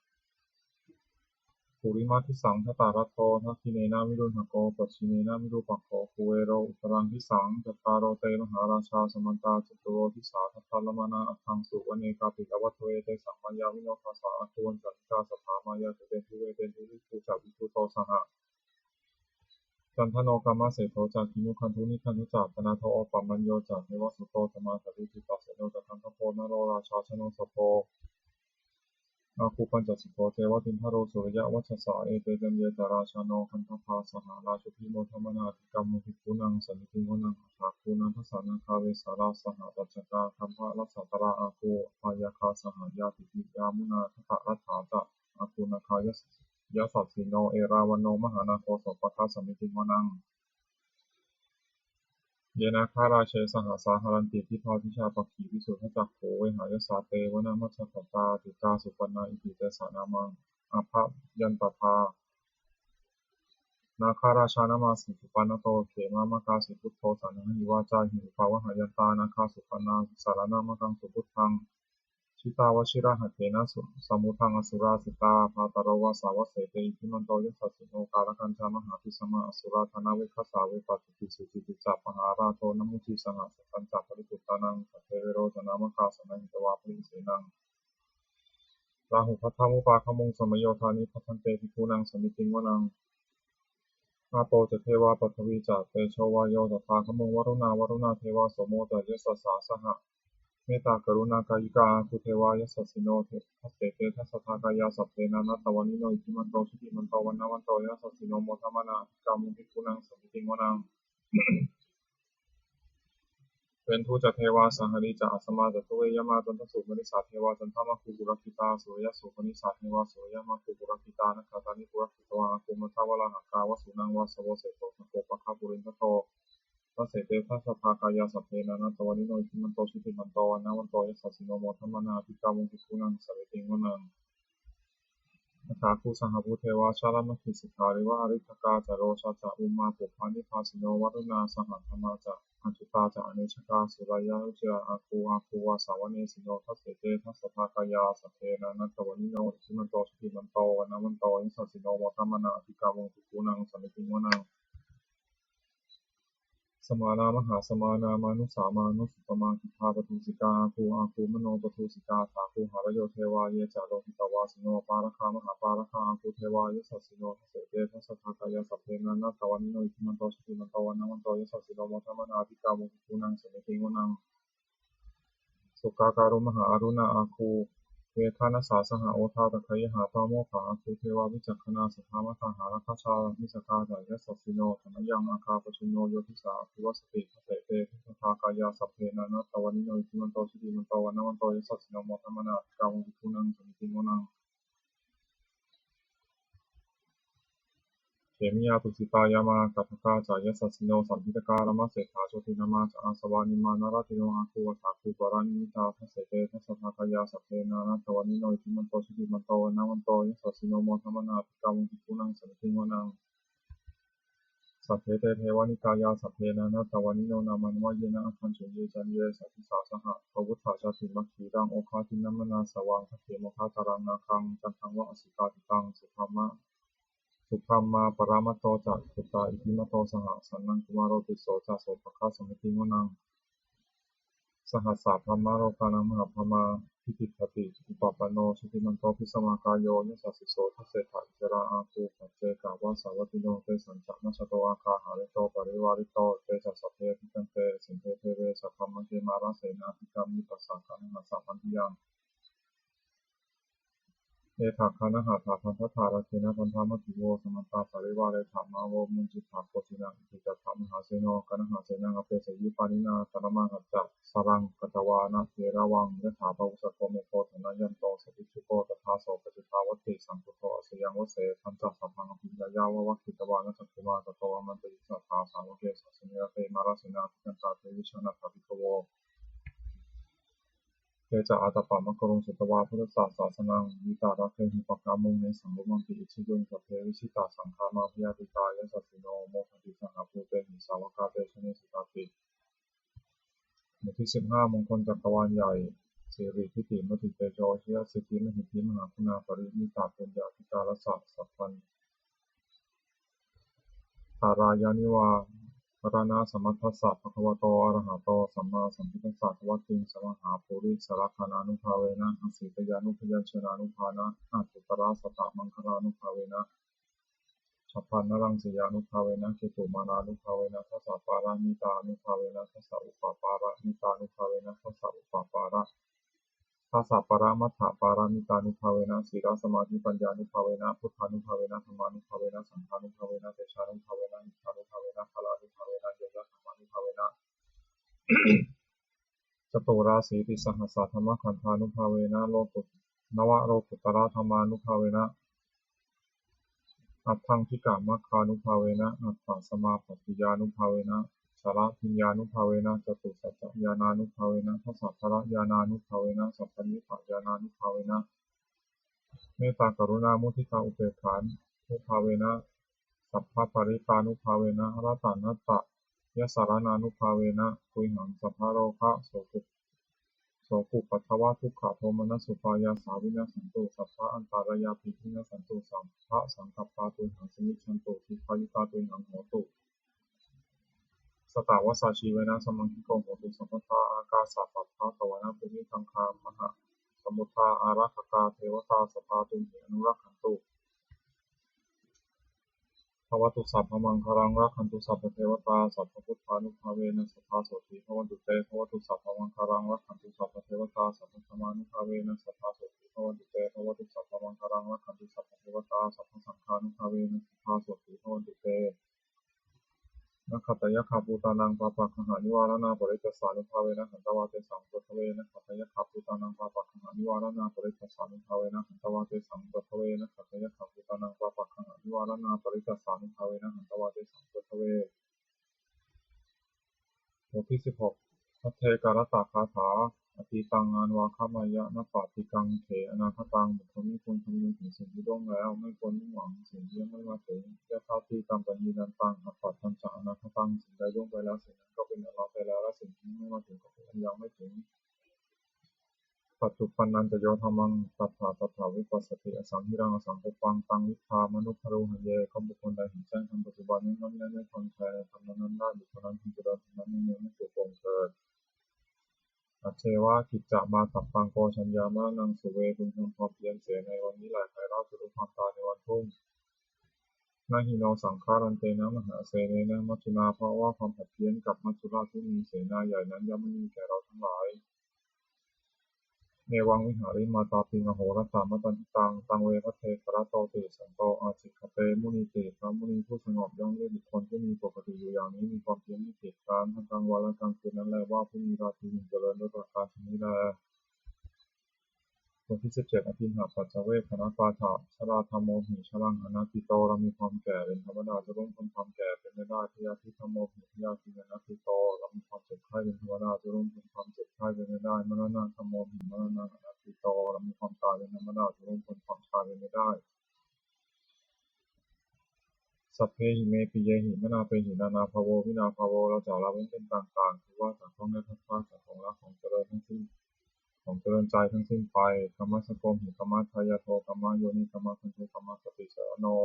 Purimadisaṃ dhataraṭṭho, dakkhiṇena virūḷhako; pacchimena virūpakkho, kuvero uttaraṃ disaṃ. Cattāro te mahārājā, samantā caturo disā; daddallamānā aṭṭhaṃsu, vane kāpilavatthave. Tesaṃ māyāvino dāsā, āgū vañcanikā saṭhā; māyā kuṭeṇḍu veṭeṇḍu, viṭū ca viṭuṭo saha; candano kāmaseṭṭho ca, kinnughaṇḍu nighaṇḍu ca; panādo opamañño ca, devasūto ca mātali; duttaseno ca gandhabbo, naḷo rājā janosabho; āgū pañcasikho ceva, timbarū suriyavacchasā. Ete caññe ca rājāno, gandhabbā saha rājubhi; modamānā abhikkāmuṃ, bhikkhūnaṃ samitiṃ vanaṃ. Athāgū nābhasā nāgā, vesālā saha tacchakā; kambalassatarā āgū, pāyāgā saha ñātibhi. Yāmunā dhataraṭṭhā ca, āgū nāgā yas- yasassino; erāvaṇo mahānāgo, sopāga samitiṃ vanaṃ. Ye nāgarāje sahasā haranti, dibbā dijā pakkhi visuddhacakkhū; vehāyasā te vanamajjhapattā, citrā supaṇṇā iti tesa nāmaṃ. Abhayantadā nāgarājānamāsi, supaṇṇato khemamakāsi buddho; saṇhāhi vācāhi upavhayantā, nāgā supaṇṇā saraṇamakaṃsu buddhaṃ. Jitā vajirahatthena su- samuddaṃ asurā sitā, bhātaro vāsavassete iddhimanto yasassino. Kālakañjā mahābhismā asurā dānaveghasā, vepacitti sucitti ca pahārādo namucī saha. Satañca baliputtānaṃ iddhamavoca, verocanāmakā sannayhitvā balisenaṃ. Rāhubhaddamupāgamuṃ, samayodāni bhaddante bhikkhūnaṃ samitiṃ vanaṃ. Āpo ca devā paṭhavī ca tejo vāyo tadāgamuṃ, varuṇā vāruṇā devā somo ca yasasā saha. Mettākaruṇākāyikā āgū devā yasassino, dasete dasadhā kāyā sabbe nānattavaṇṇino, iddhimanto jutimanto vaṇṇavanto yasassino, modamānā abhikkāmuṃ bhikkhūnaṃ samitiṃ vanaṃ. Veṇḍū ca devā sahalī ca asamā ca duve yamā, candassūpanisā devā candamāgū purakkhitā, suriyassūpanisā devā suriyamāgū purakkhitā, nakkhattāni purakkhitvā āgū mandavalāhakā, vasūnaṃ vāsavo seṭṭho sakkopāga purindado, dasete dasadhā kāyā sabbe nānattavaṇṇino, iddhimanto jutimanto vaṇṇavanto yasassino, modamānā abhikkāmuṃ bhikkhūnaṃ samitiṃ vanaṃ. Athāgū sahabhū devā jalamaggisikhāriva, ariṭṭhakā ca rojā ca ummāpupphanibhāsino, varuṇā sahadhammā ca accutā ca anejakā, sūleyyarucirā āgū āgū vāsavanesino, dasete dasadhā kāyā sabbe nānattavaṇṇino, iddhimanto jutimanto vaṇṇavanto yasassino, modamānā abhikkāmuṃ bhikkhūnaṃ samitiṃ vanaṃ. Samānā mahāsamānā mānusā mānusuttamā, khiḍḍāpadūsikā āgū āgū manopadūsikā, athāgū harayo devā ye ca lohitavāsino, pāragā mahāpāragā āgū devā yasassino, dasete dasadhā kāyā sabbe nānattavaṇṇino, iddhimanto jutimanto vaṇṇavanto yasassino, modamānā abhikkāmuṃ bhikkhūnaṃ samitiṃ vanaṃ. Sukkā karumhā aruṇā āgū veghanasā saha, odātagayhā pāmokkhā āgū devā vicakkhaṇā, sadāmattā hāragajā missakā ca yasassino, thanayaṃ āgā pajjunno yo disā abhivassati, dasete dasadhā kāyā sabbe nānattavaṇṇino, iddhimanto jutimanto vaṇṇavanto yasassino, modamānā abhikkāmuṃ bhikkhūnaṃ samitiṃ vanaṃ. Khemiyā tusitā yāmā kaṭṭhakā ca yasassino, lambitakā lāmaseṭṭhā jotināmā ca āsavā, nimmānaratino āgū athāgū paranimmitā, dasete dasadhā kāyā sabbe nānattavaṇṇino, iddhimanto jutimanto vaṇṇavanto yasassino, modamānā abhikkāmuṃ bhikkhūnaṃ samitiṃ vanaṃ. Sabbe te devanikāyā sabbe nānattavaṇṇino, nāmanvayena āgañchuṃ ye caññe sadisā saha, pavutthajātimakkhilaṃ oghatiṇṇamanāsavaṃ, dakkhemoghataraṃ nāgaṃ candaṃva asitātitaṃ, subrahmā paramatto ca puttā iddhimato saha, sanaṅkumāro tisso ca sopāga samitiṃ vanaṃ. Sahassabrahmalokānaṃ mahābrahmābhitiṭṭhati, upapanno jutimanto bhismākāyo yasassi so, dasettha issarā āgū paccekavasavattino, tesañca majjhato āgā hārito parivārito, te ca sabbe abhikkante sinde deve sabrahmake, mārasenā abhikkāmi passa kaṇhassa mandiyaṃ. Etha gaṇhatha bandhatha rāgena bandhamatthu vo, samantā parivāretha mā vo muñcittha koci naṃ. Iti tattha mahāseno kaṇhasenaṃ apesayi, pāṇinā talamāhacca saraṃ katvāna bheravaṃ, yathā pāvussako megho thanayanto savijjuko, tadā so paccudāvatti saṅkuddho asayaṃvase. Tañca sabbaṃ abhiññāya vavakkhitvāna cakkhumā, tato āmantayi satthā sāvake sāsane rate, mārasenā abhikkantā te vijānātha bhikkhavo. Te ca ātappamakaruṃ sutvā buddhassa sāsanaṃ, vītarāgehi pakkāmuṃ nesaṃ lomampi iñjayuṃ. Sabbe vijitasaṅgāmā bhayātītā yasassino, modanti saha bhūtehi sāvakā te janesutāti. หมวดที่สิบห้า มงคลจักรวาลใหญ่ สิริทิติมติเตโช วิริยะสิทธิมหิทธิ มหาคุณาปริมิตา ปุญญาธิการัสสะ สัพพัน tarāya nivāraṇasamatthassā bhagavato arahato sammāsambuddhassa dvattiṃsamahāpurisalakkhaṇānubhāvena asītyānubyañjanānubhāvena aṭṭhuttarasatamaṅgalānubhāvena chabbaṇṇaraṃsiyānubhāvena ketumālānubhāvena dasapāramitānubhāvena dasaupapāramitānubhāvena dasaupapāra dasaparamatthapāramitānubhāvena sīlasamādhipaññānubhāvena buddhānubhāvena dhammānubhāvena saṅghānubhāvena tejānubhāvena iddhānubhāvena balānubhāvena ñeyyadhammānubhāvena caturāsītisahassadhammakkhandhānubhāvena loku navalokuttaradhammānubhāvena aṭṭhaṅgikamaggānubhāvena aṭṭhasamāpattiyānubhāvena chaḷabhiññānubhāvena catusaccañāṇānubhāvena dasabalañāṇānubhāvena sabbaññutañāṇānubhāvena mettākaruṇāmuditāupekkhānubhāvena sabbaparittānubhāvena ratanattayasaraṇānubhāvena tuyhaṃ sabbarogasoku sokupaddavadukkhadomanassupāyāsā vinassantu sabbaantarāyāpi vinassantu sabbasaṅkappā tuyhaṃ samijjhantu dīghāyukā tuyhaṃ hotu satavassajīvena samaṅgiko hotu sabbadā. Ākāsapabbatavanabhūmigaṅgāmahāsamuddā ārakkhakā devatā sadā tumhe anurakkhantu. Bhavatu sabbamaṅgalaṃ, rakkhantu sabbadevatā, sabbabuddhānubhāvena sadā sotthī bhavantu te. Bhavatu sabbamaṅgalaṃ, rakkhantu sabbadevatā, sabbadhammānubhāvena sadā sotthī bhavantu te. Bhavatu sabbamaṅgalaṃ, rakkhantu sabbadevatā, sabbasaṅghānubhāvena sadā sotthī bhavantu te. Nakkhattayakkhabhūtānaṃ pāpaggahanivāraṇā parittassānubhāvena hantvā tesaṃ upaddave. Nakkhattayakkhabhūtānaṃ pāpaggahanivāraṇā parittassānubhāvena hantvā tesaṃ upaddave. Nakkhattayakkhabhūtānaṃ pāpaggahanivāraṇā parittassānubhāvena hantvā tesaṃ upaddave. บทที่สิบหก Bhaddekarattagāthā. Atītaṃ nānvāgameyya, nappaṭikaṅkhe anāgataṃ. บุคคลไม่ควรคำนึงถึงสิ่งที่ล่วงแล้ว ไม่ควรมุ่งหวังสิ่งที่ยังไม่มาถึง Yadatītampahīnantaṃ, appattañca anāgataṃ. สิ่งใดล่วงไปแล้ว สิ่งนั้นก็เป็นอันละไปแล้ว และสิ่งที่ยังไม่มาถึงก็เป็นอันยังไม่ถึง Paccuppannañca yo dhammaṃ, tattha tattha vipassati, asaṃhiraṃ asaṅkuppaṃ, taṃ viddhā manubrūhaye. ก็บุคคลใดเห็นแจ้งธรรมปัจจุบัน ไม่ง่อนแง่นไม่คลอนแคลนในธรรมนั้นๆได้ บุคคลนั้นพึงเจริญธรรมนั้นในเมืองไม่ปรุโปร่งเถิด Ajjeva kiccamātappaṃ, ko jaññā maraṇaṃ suve. พึงทำความเพียรเสียในวันนี้แหละ ใครเล่าจะรู้ความตายในวันพรุ่ง Na hi no saṅgarantena, mahāsenena maccunā. เพราะว่าความผัดเพี้ยนกับมัจจุราชผู้มีเสนาใหญ่นั้น ย่อมไม่มีแก่เราทั้งหลาย Evaṃvihārimātāpiṃ, ahorattamatanditaṃ, taṃ ve bhaddekarattoti, santo ācikkhate munīti. พระมุนีผู้สงบย่อมเรียกบุคคลผู้มีปกติอยู่อย่างนี้ มีความเพียรไม่เกียจคร้าน ทั้งกลางวันและกลางคืนนั้นแล ว่าผู้มีราตรีหนึ่งเจริญ ด้วยประการชนี้แล บทที่สิบเจ็ด Adinnapaccavekkhaṇapāṭha. Jarādhammomhi jaraṃ anatīto. เรามีความแก่เป็นธรรมดา จะล่วงพ้นความแก่เป็นไม่ได้ Byādhidhammomhi byādhiṃ anatīto. เรามีความเจ็บไข้เป็นธรรมดา จะล่วงพ้นความเจ็บไข้เป็นไม่ได้ Maraṇadhammomhi maraṇaṃ anatīto. เรามีความตายเป็นธรรมดา จะล่วงพ้นความตายเป็นไม่ได้ Sabbehi me piyehi manāpehi nānābhāvo vinābhāvo. เราจะละเว้นเป็นต่างๆ คือว่าจะต้องได้พลัดพรากจากของรักของเจริญทั้งสิ้น ของเจริญใจทั้งสิ้นไป Kammassakomhi kammadāyādo kammayoni kammakhandho kammassapācaraṇo.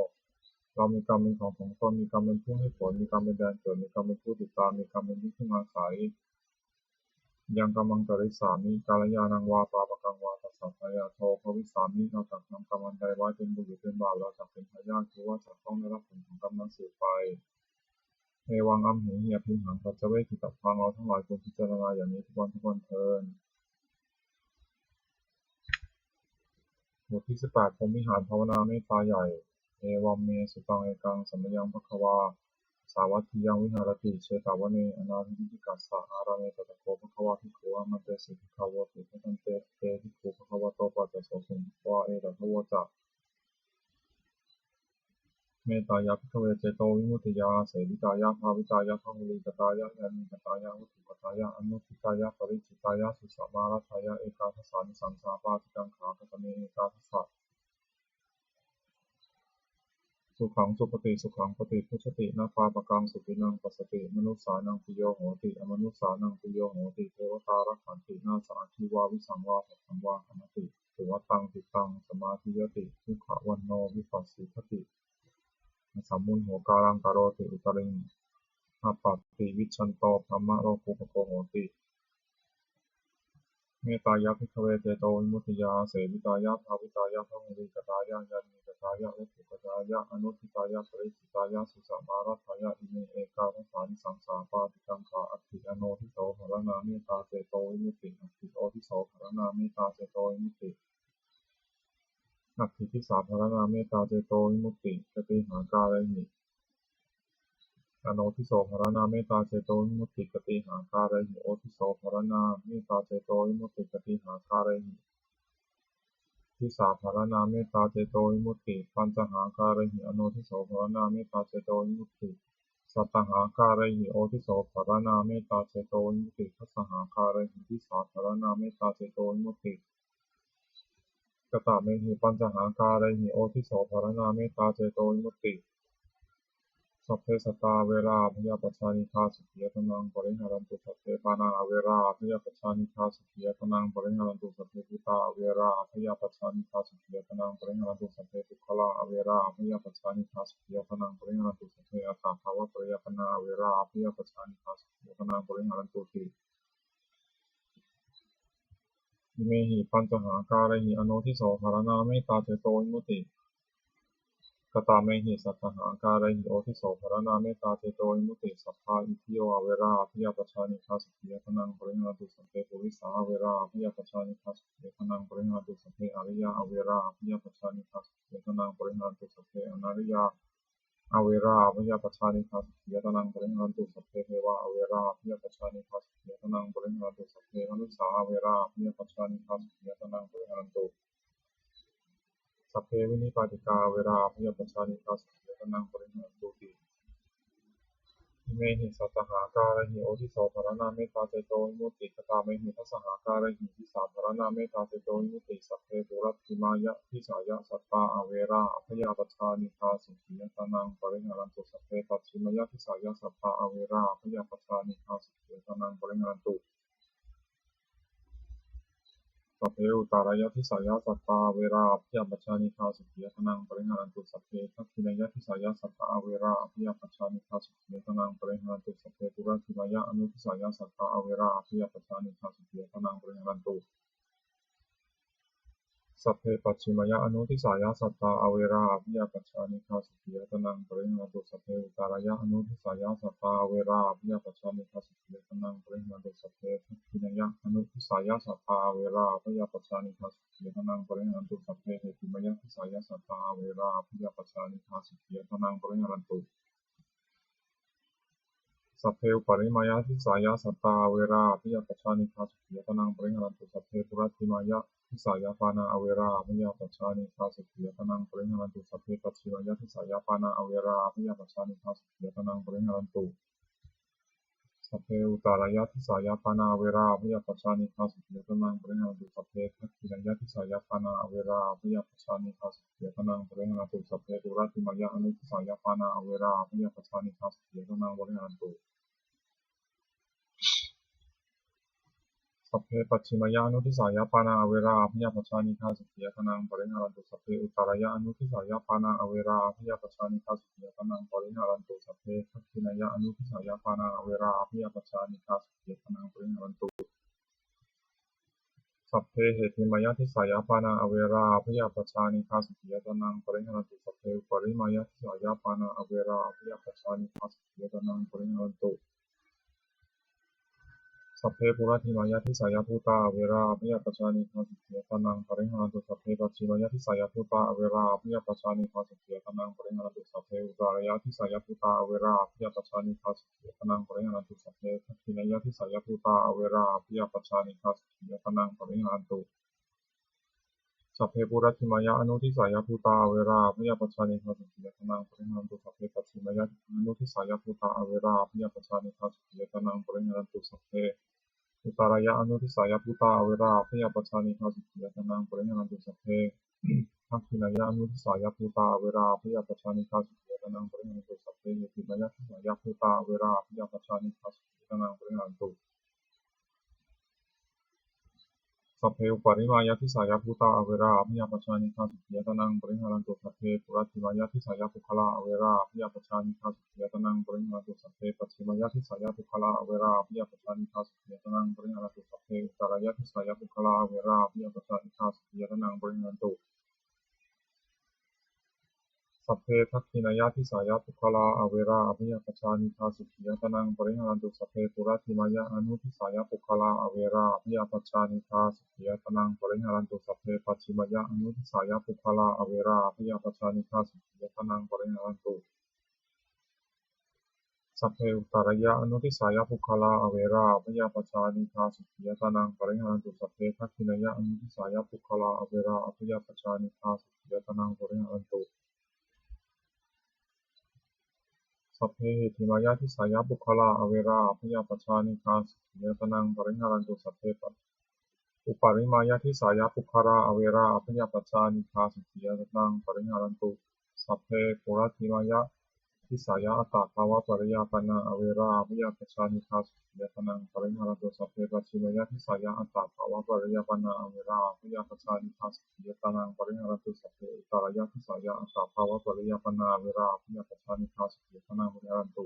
เรามีกรรมเป็นของของตน มีกรรมเป็นผู้ให้ผล มีกรรมเป็นแดนเกิด มีกรรมเป็นผู้ติดตาม มีกรรมเป็นที่พึ่งอาศัย Yaṃ kammaṃ karissāmi kalyāṇaṃ vā pāpakaṃ vā tassa dāyādo bhavissāmi. เราจักทำกรรมอันใดไว้ เป็นบุญหรือเป็นบาป เราจักเป็นทายาท คือว่าจะต้องได้รับผลของกรรมนั้นสืบไป Evaṃ amhehi abhiṇhaṃ paccavekkhitabbaṃ. เราทั้งหลายควรพิจารณาอย่างนี้ทุกวันทุกวันเทอญ บทที่สิบแปด พรหมวิหารภาวนาเมตตาใหญ่ Evaṃ me sutaṃ. Ekaṃ samayaṃ bhagavā sāvatthiyaṃ viharati jetavane anāthapiṇḍikassa ārāme. Tatra kho bhagavā bhikkhū āmantesi bhikkhavoti. Bhadante te bhikkhū bhagavato paccassosuṃ. Bhagavā etadavoca. Mettāya bhikkhave cetovimuttiyā āsevitāya bhāvitāya bahulīkatāya yānīkatāya vatthukatāya anuṭṭhitāya paricitāya susamāraddhāya ekādasānisaṃsā pāṭikaṅkhā. Katame ekādasa? Sukhaṃ supati, sukhaṃ paṭibujjhati, na pāpakaṃ supinaṃ passati, manussānaṃ piyo hoti, amanussānaṃ piyo hoti, devatā rakkhanti, nāssa aggi vā visaṃ vā satthaṃ vā kamati, tuvaṭaṃ cittaṃ samādhiyati, mukhavaṇṇo vippasīdati, asammūḷho kālaṃ karoti, uttariṃ appaṭivijjhanto brahmalokūpago hoti. Mettāya bhikkhave cetovimuttiyā āsevitāya bhāvitāya bahulīkatāya yānīkatāya vatthukatāya anuṭṭhitāya paricitāya susamāraddhāya ime ekādasānisaṃsā pāṭikaṅkhā. Atthi anodhiso pharaṇā mettā cetovimutti. Atthi odhiso pharaṇā mettā cetovimutti. Atthi disā pharaṇā mettā cetovimutti. Katīhākārehi? Anodhiso pharaṇā mettā cetovimutti. Katīhākārehi? Odhiso pharaṇā mettā cetovimutti. Katīhākārehi? Disā pharaṇā mettā cetovimutti. Pañcahākārehi? Anodhiso pharaṇā mettā cetovimutti. Sattahākārehi? Odhiso pharaṇā mettā cetovimutti. Dasahākārehi? Disā pharaṇā mettā cetovimutti. Katamehi pañcahākārehi? Odhiso pharaṇā mettā cetovimutti. Sabbe sattā averā abyāpajjhā anīghā sukhī attānaṃ pariharantu. Sabbe pāṇā averā abyāpajjhā anīghā sukhī attānaṃ pariharantu. Sabbe bhūtā averā abyāpajjhā anīghā sukhī attānaṃ pariharantu. Sabbe puggalā averā abyāpajjhā anīghā sukhī attānaṃ pariharantu. Sabbe attabhāvapariyāpannā averā abyāpajjhā anīghā sukhī attānaṃ pariharantūti. Imehi pañcahākārehi anodhiso pharaṇā mettā cetovimutti. Katamehi sattasahakārehi odiso pharaṇā mettācetovimutti. Sabbā itthiyo averā abyāpajjhā anīghā sukhī attānaṃ pariharantu. Sabbe purisā averā abyāpajjhā anīghā sukhī attānaṃ pariharantu. Sabbe ariyā averā abyāpajjhā anīghā sukhī attānaṃ pariharantu. Sabbe anariyā averā abyāpajjhā anīghā sukhī attānaṃ pariharantu. Sabbe devā averā abyāpajjhā anīghā sukhī attānaṃ pariharantu. Sabbe manussā averā abyāpajjhā anīghā sukhī attānaṃ pariharantu. Sabbe vinipātikā averā abyāpajjhā anīghā sukhī attānaṃ pariharantūti. Imehi sattasahakārehi odiso pharaṇā mettācetovimutti. Katamehi dasasahakārehi disā pharaṇā mettācetovimutti. Sabbe puratthimāya disāya sattā averā abyāpajjhā anīghā sukhī attānaṃ pariharantu. Sabbe pacchimāya disāya sattā averā abyāpajjhā anīghā sukhī attānaṃ pariharantu. Sabbe uttarāya disāya sattā averā abyāpajjhā anīghā sukhī attānaṃ pariharantu. Sabbe dakkhiṇāya disāya sattā averā abyāpajjhā anīghā sukhī attānaṃ pariharantu. Sabbe puratthimāya anudisāya sattā averā abyāpajjhā anīghā sukhī attānaṃ pariharantu. Sabbe pacchimāya anudisāya sattā averā abyāpajjhā anīghā sukhī attānaṃ pariharantu. Sabbe uttarāya anudisāya sattā averā abyāpajjhā anīghā sukhī attānaṃ pariharantu. Sabbe dakkhiṇāya anudisāya sattā averā abyāpajjhā anīghā sukhī attānaṃ pariharantu. Sabbe heṭṭhimāya disāya sattā averā abyāpajjhā anīghā sukhī attānaṃ pariharantu. Sabbe uparimāya disāya sattā averā abyāpajjhā anīghā sukhī attānaṃ pariharantu. Sabbe puratthimāya disāya pāṇā averā abyāpajjhā anīghā sukhī attānaṃ pariharantu. Sabbe pacchimāya disāya pāṇā averā abyāpajjhā anīghā sukhī attānaṃ pariharantu. Sabbe uttarāya disāya pāṇā averā abyāpajjhā anīghā sukhī attānaṃ pariharantu. Sabbe dakkhiṇāya disāya pāṇā averā abyāpajjhā anīghā sukhī attānaṃ pariharantu. Sabbe puratthimāya anudisāya pāṇā averā abyāpajjhā anīghā sukhī attānaṃ pariharantu. Sabbe pacchimāya anudisāya pāṇā averā abyāpajjhā anīghā sukhī attānaṃ pariharantu. Sabbe uttarāya anudisāya pāṇā averā abyāpajjhā anīghā sukhī attānaṃ pariharantu. Sabbe dakkhiṇāya anudisāya pāṇā averā abyāpajjhā anīghā sukhī attānaṃ pariharantu. Sabbe heṭṭhimāya disāya pāṇā averā abyāpajjhā anīghā sukhī attānaṃ pariharantu. Sabbe uparimāya disāya pāṇā averā abyāpajjhā anīghā sukhī attānaṃ pariharantu. Sabbe puratthimāya disāya bhūtā averā abyāpajjhā anīghā sukhī attānaṃ pariharantu. Sabbe pacchimāya disāya bhūtā averā abyāpajjhā anīghā sukhī attānaṃ pariharantu. Sabbe uttarāya disāya bhūtā averā abyāpajjhā anīghā sukhī attānaṃ pariharantu. Sabbe dakkhiṇāya disāya bhūtā averā abyāpajjhā anīghā sukhī attānaṃ pariharantu. Sabbe puratthimāya anudisāya bhūtā averā abyāpajjhā anīghā sukhī attānaṃ pariharantu. Sabbe pacchimāya anudisāya bhūtā averā abyāpajjhā anīghā sukhī attānaṃ pariharantu. Sabbe uttarāya anudisāya bhūtā averā abyāpajjhā anīghā sukhī attānaṃ pariharantu. Sabbe dakkhiṇāya anudisāya bhūtā averā abyāpajjhā anīghā sukhī attānaṃ pariharantu. Sabbe heṭṭhimāya disāya bhūtā averā abyāpajjhā anīghā sukhī attānaṃ pariharantu. Sabbe uparimāya disāya bhūtā averā abyāpajjhā anīghā sukhī attānaṃ pariharantu. Sabbe puratthimāya disāya puggalā averā abyāpajjhā anīghā sukhī attānaṃ pariharantu. Sabbe pacchimāya disāya puggalā averā abyāpajjhā anīghā sukhī attānaṃ pariharantu. Sabbe uttarāya disāya puggalā averā abyāpajjhā anīghā sukhī attānaṃ pariharantu. Sabbe dakkhiṇāya disāya puggalā averā abyāpajjhā anīghā sukhī attānaṃ pariharantu. Sabbe puratthimāya anudisāya puggalā averā abyāpajjhā anīghā sukhī attānaṃ pariharantu. Sabbe pacchimāya anudisāya puggalā averā abyāpajjhā anīghā sukhī attānaṃ pariharantu. Sabbe uttarāya anudisāya puggalā averā abyāpajjhā anīghā sukhī attānaṃ pariharantu. Sabbe dakkhiṇāya anudisāya puggalā averā abyāpajjhā anīghā sukhī attānaṃ pariharantu. Sabbe heṭṭhimāya disāya puggalā averā abyāpajjhā anīghā sukhī attānaṃ pariharantu. Sabbe pa- uparimāya disāya puggalā averā abyāpajjhā anīghā sukhī attānaṃ pariharantu. Sabbe puratthimāya disāya attabhāvapariyāpannā averā abyāpajjhā anīghā sukhī attānaṃ pariharantu. Sabbe pacchimāya disāya attabhāvapariyāpannā averā abyāpajjhā anīghā sukhī attānaṃ pariharantu. Sabbe uttarāya disāya attabhāvapariyāpannā averā abyāpajjhā anīghā sukhī attānaṃ pariharantu.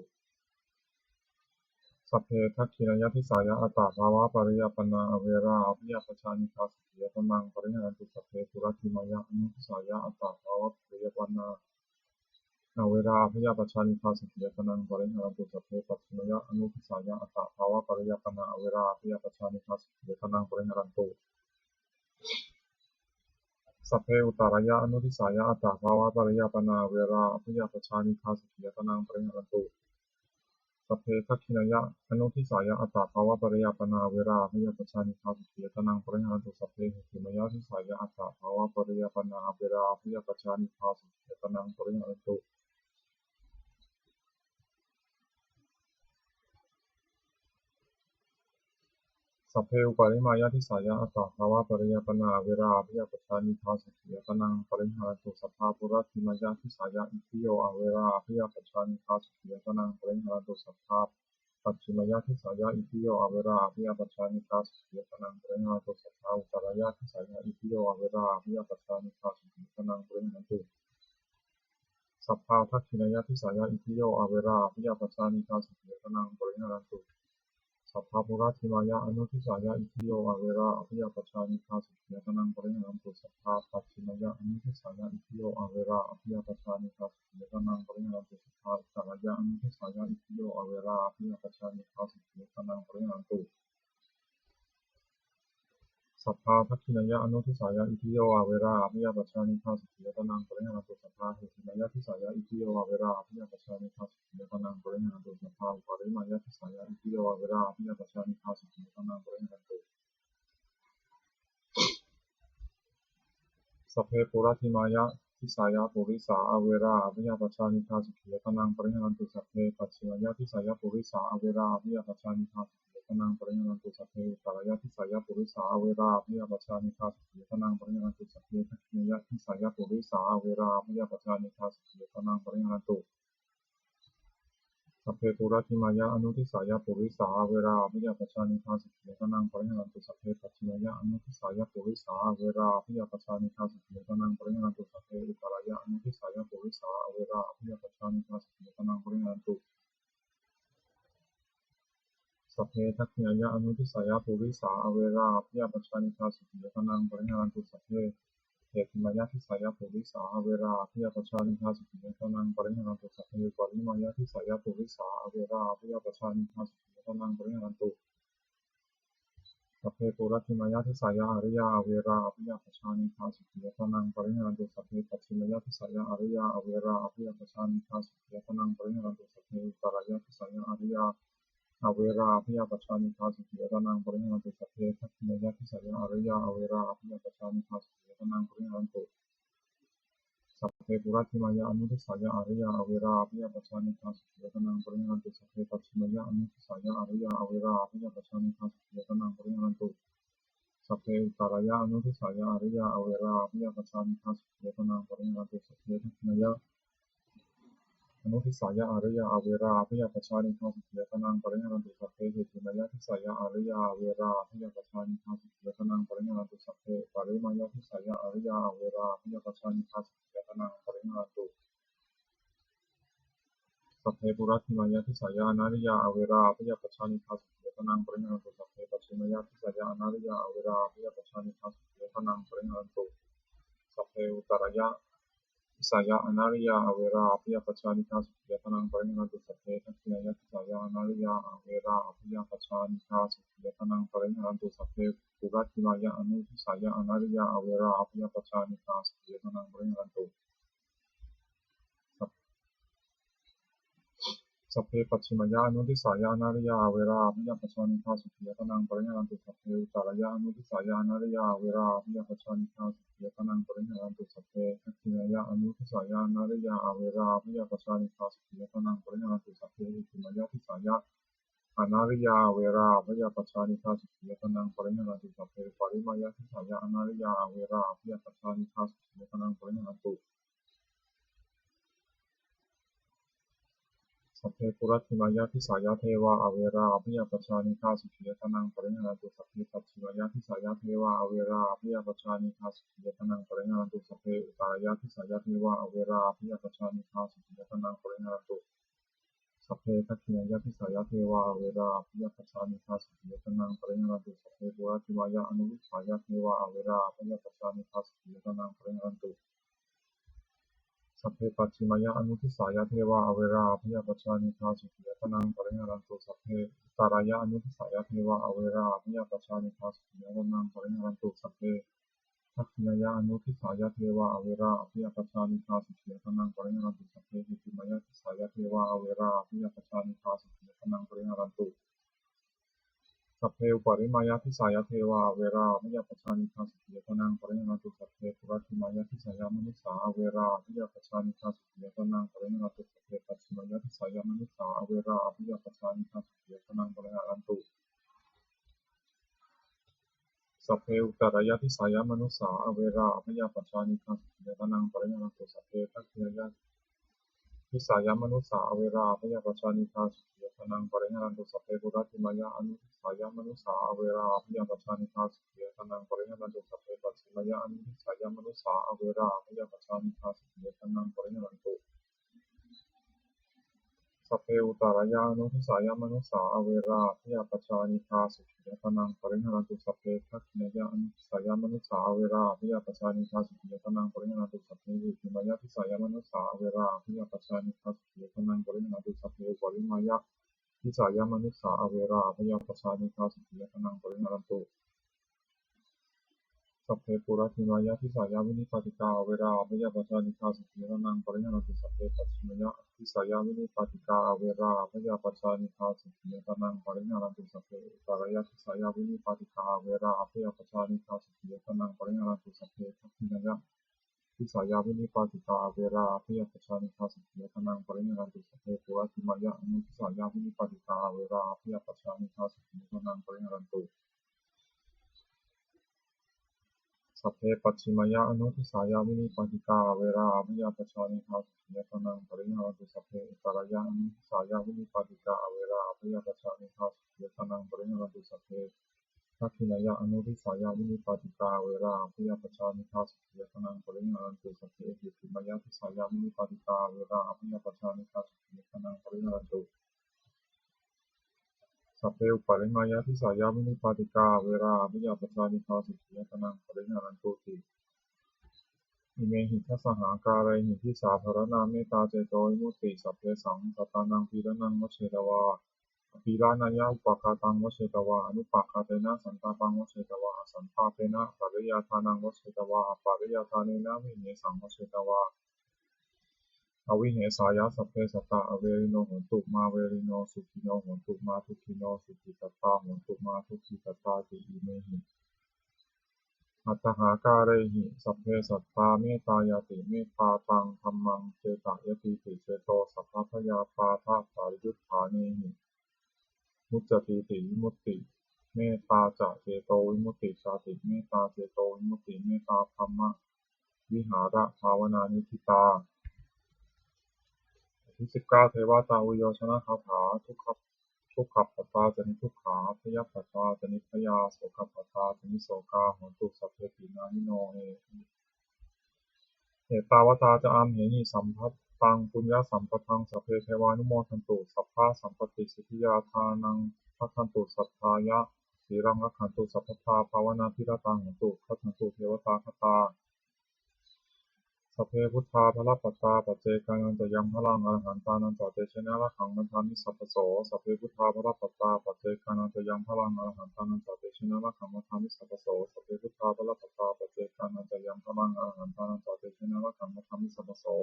Sabbe dakkhiṇāya disāya attabhāvapariyāpannā averā abyāpajjhā anīghā sukhī attānaṃ pariharantu. Sabbe puratthimāya anudisāya attabhāvapariyāpannā averā abyāpajjhā anīghā sukhī attānaṃ pariharantu. Sabbe pacchimāya anudisāya attabhāvapariyāpannā averā abyāpajjhā anīghā sukhī attānaṃ pariharantu. Sabbe uttarāya anudisāya attabhāvapariyāpannā averā abyāpajjhā anīghā sukhī attānaṃ pariharantu. Sabbe dakkhiṇāya anudisāya attabhāvapariyāpannā averā abyāpajjhā anīghā sukhī attānaṃ pariharantu. Sabbe heṭṭhimāya disāya attabhāvapariyāpannā averā abyāpajjhā anīghā sukhī attānaṃ pariharantu. Sabbe uparimāya disāya attabhāvapariyāpannā averā abyāpajjhā anīghā sukhī attānaṃ pariharantu. Sabbā puratthimāya disāya itthiyo averā abyāpajjhā anīghā sukhī attānaṃ pariharantu. Sabbā pacchimāya disāya itthiyo averā abyāpajjhā anīghā sukhī attānaṃ pariharantu. Sabbā uttarāya disāya itthiyo averā abyāpajjhā anīghā sukhī attānaṃ pariharantu. Sabbā dakkhiṇāya disāya itthiyo averā abyāpajjhā anīghā sukhī attānaṃ pariharantu. Sabbā puratthimāya anudisāya itthiyo averā abyāpajjhā anīghā sukhī attānaṃ pariharantu. Sabbā pacchimāya anudisāya itthiyo averā abyāpajjhā anīghā sukhī attānaṃ pariharantu. Sabbā uttarāya anudisāya itthiyo averā abyāpajjhā anīghā sukhī attānaṃ pariharantu. Sabbā dakkhiṇāya anudisāya itthiyo averā abyāpajjhā anīghā sukhī attānaṃ pariharantu. Sabbā heṭṭhimāya disāya itthiyo averā abyāpajjhā anīghā sukhī attānaṃ pariharantu. Sabbā uparimāya disāya itthiyo averā abyāpajjhā anīghā sukhī attānaṃ pariharantu. Sabbe puratthimāya disāya purisā averā abyāpajjhā anīghā sukhī attānaṃ pariharantu. Sabbe pacchimāya disāya purisā averā abyāpajjhā anīghā sukhī attānaṃ pariharantu. Sabbe uttarāya disāya purisā averā abyāpajjhā anīghā sukhī attānaṃ pariharantu. Sabbe dakkhiṇāya disāya purisā averā abyāpajjhā anīghā sukhī attānaṃ pariharantu. Sabbe puratthimāya anudisāya purisā averā abyāpajjhā anīghā sukhī attānaṃ pariharantu. Sabbe pacchimāya anudisāya purisā averā abyāpajjhā anīghā sukhī attānaṃ pariharantu. Sabbe uttarāya anudisāya purisā averā abyāpajjhā anīghā sukhī attānaṃ pariharantu. Sabbe dakkhiṇāya anudisāya purisā averā abyāpajjhā anīghā sukhī attānaṃ pariharantu. Sabbe heṭṭhimāya disāya purisā averā abyāpajjhā anīghā sukhī attānaṃ pariharantu. Sabbe uparimāya disāya purisā averā abyāpajjhā anīghā sukhī attānaṃ pariharantu. Sabbe puratthimāya disāya ariyā averā abyāpajjhā anīghā sukhī attānaṃ pariharantu. Sabbe pacchimāya disāya ariyā averā abyāpajjhā anīghā sukhī attānaṃ pariharantu. Sabbe uttarāya disāya ariyā averā abyāpajjhā anīghā sukhī attānaṃ pariharantu. Sabbe dakkhiṇāya disāya ariyā averā abyāpajjhā anīghā sukhī attānaṃ pariharantu. Sabbe puratthimāya anudisāya ariyā averā abyāpajjhā anīghā sukhī attānaṃ pariharantu. Sabbe pacchimāya anudisāya ariyā averā abyāpajjhā anīghā sukhī attānaṃ pariharantu. Sabbe uttarāya anudisāya ariyā averā abyāpajjhā anīghā sukhī attānaṃ pariharantu. Sabbe dakkhiṇāya anudisāya ariyā averā abyāpajjhā anīghā sukhī attānaṃ pariharantu. Sabbe heṭṭhimāya disāya ariyā averā abyāpajjhā anīghā sukhī attānaṃ pariharantu. Sabbe uparimāya disāya ariyā averā abyāpajjhā anīghā sukhī attānaṃ pariharantu. Sabbe puratthimāya disāya anariyā averā abyāpajjhā anīghā sukhī attānaṃ pariharantu. Sabbe pacchimāya disāya anariyā averā abyāpajjhā anīghā sukhī attānaṃ pariharantu. Sabbe uttarāya disāya anariyā averā abyāpajjhā anīghā sukhī attānaṃ pariharantu. Sabbe dakkhiṇāya disāya anariyā averā abyāpajjhā anīghā sukhī attānaṃ pariharantu. Sabbe puratthimāya anudisāya anariyā averā abyāpajjhā anīghā sukhī attānaṃ pariharantu. Sab- Sabbe pacchimāya anudisāya anariyā averā abyāpajjhā anīghā sukhī attānaṃ pariharantu. Sabbe uttarāya anudisāya anariyā averā abyāpajjhā anīghā sukhī attānaṃ pariharantu. Sabbe dakkhiṇāya anudisāya anariyā averā abyāpajjhā anīghā sukhī attānaṃ pariharantu. Sabbe heṭṭhimāya disāya anariyā averā abyāpajjhā anīghā sukhī attānaṃ pariharantu. Sabbe uparimāya disāya anariyā averā abyāpajjhā anīghā sukhī attānaṃ pariharantu. Sabbe puratthimāya disāya devā averā abyāpajjhā anīghā sukhī attānaṃ pariharantu. Sabbe pacchimāya disāya devā averā abyāpajjhā anīghā sukhī attānaṃ pariharantu. Sabbe uttarāya disāya devā averā abyāpajjhā anīghā sukhī attānaṃ pariharantu. Sabbe dakkhiṇāya disāya devā averā abyāpajjhā anīghā sukhī attānaṃ pariharantu. Sabbe puratthimāya anudisāya devā averā abyāpajjhā anīghā sukhī attānaṃ pariharantu. Sabbe pacchimāya anudisāya devā averā abyāpajjhā anīghā sukhī attānaṃ pariharantu. Sabbe uttarāya anudisāya devā averā abyāpajjhā anīghā sukhī attānaṃ pariharantu. Sabbe dakkhiṇāya anudisāya devā averā abyāpajjhā anīghā sukhī attānaṃ pariharantu. Sabbe heṭṭhimāya disāya devā averā abyāpajjhā anīghā sukhī attānaṃ pariharantu. Sabbe uparimāya disāya devā averā abyāpajjhā anīghā sukhī attānaṃ pariharantu. Sabbe puratthimāya disāya manussā averā abyāpajjhā anīghā sukhī attānaṃ pariharantu. Sabbe pacchimāya disāya manussā averā abyāpajjhā anīghā sukhī attānaṃ pariharantu. Sabbe uttarāya disāya manussā averā abyāpajjhā anīghā sukhī attānaṃ pariharantu. Sabbe dakkhiṇāya disāya manussā averā abyāpajjhā anīghā sukhī attānaṃ pariharantu. Sabbe puratthimāya anudisāya manussā averā abyāpajjhā anīghā sukhī attānaṃ pariharantu. Sabbe pacchimāya anudisāya manussā averā abyāpajjhā anīghā sukhī attānaṃ pariharantu. Sabbe uttarāya anudisāya manussā averā abyāpajjhā anīghā sukhī attānaṃ pariharantu. Sabbe dakkhiṇāya anudisāya manussā averā abyāpajjhā anīghā sukhī attānaṃ pariharantu. Sabbe heṭṭhimāya disāya manussā averā abyāpajjhā anīghā sukhī attānaṃ pariharantu. Sabbe uparimāya disāya manussā averā abyāpajjhā anīghā sukhī attānaṃ pariharantu. Sabbe puratthimāya disāya vinipātikā averā abyāpajjhā anīghā sukhī attānaṃ pariharantu. Sabbe pacchimāya disāya vinipātikā averā abyāpajjhā anīghā sukhī attānaṃ pariharantu. Sabbe uttarāya disāya vinipātikā averā abyāpajjhā anīghā sukhī attānaṃ pariharantu. Sabbe dakkhiṇāya disāya vinipātikā averā abyāpajjhā anīghā sukhī attānaṃ pariharantu. Sabbe puratthimāya anudisāya vinipātikā averā abyāpajjhā anīghā sukhī attānaṃ pariharantu. Sabbe pacchimāya anudisāya vinipātikā averā abyāpajjhā anīghā sukhī attānaṃ pariharantu. Sabbe uttarāya anudisāya vinipātikā averā abyāpajjhā anīghā sukhī attānaṃ pariharantu. Sabbe dakkhiṇāya anudisāya vinipātikā averā abyāpajjhā anīghā sukhī attānaṃ pariharantu. Sabbe heṭṭhimāya disāya vinipātikā averā abyāpajjhā anīghā sukhī attānaṃ pariharantu. Sabbe uparimāya disāya vinipātikā averā abyāpajjhā anīghā sukhī attānaṃ pariharantu ti. Imehi dasahākārehi disāpharaṇā mettācetovimutti. Sabbesaṃ sattānaṃ pīḷanaṃ vajjetvā, apīḷanāya upaghātaṃ vajjetvā, anupaghātena santāpaṃ vajjetvā, asantāpena apariyādānaṃ vajjetvā, apariyādānena vihesaṃ vajjetvā, avihesāya sabbe sattā averino hontu, mā verino sukhino hontu, mā dukkhino sukhī sattā hontu, mā dukkhī sattā ti. Imehi aṭṭhahākārehi sabbe sattā mettāyāti. Mettā taṃ dhammaṃ cetayatīti. Ceto sabbabhayapādapariyuṭṭhānehi muccatīti vimutti. Mettā ca cetovimutti cāti. Mettā cetovimutti. Mettābrahmavihārabhāvanā niṭṭhitā. ที่สิบเก้า เทวตาอุยโยชนคาถา ทุกข dukkhappattā ca niddukkhā, bhayappattā ca nibbhayā, sokappattā ca nissokā, hontu sabbepi pāṇino. Ettāvatā ca amhehi sambhataṃ puññasampadaṃ sabbe devānumodantu sabbasampattisiddhiyā. Dānaṃ dadantu saddhāya, sīlaṃ rakkhantu sabbadā, bhāvanābhiratā hontu, gacchantu devatāgatā. Sabbe buddhā balappattā, paccekānañca yaṃ balaṃ, arahantānañca tejena, rakkhaṃ bandhāmi sabbaso. Sabbe buddhā balappattā, paccekānañca yaṃ balaṃ, arahantānañca tejena, rakkhaṃ bandhāmi sabbaso. Sabbe buddhā balappattā, paccekānañca yaṃ balaṃ, arahantānañca tejena, rakkhaṃ bandhāmi sabbaso.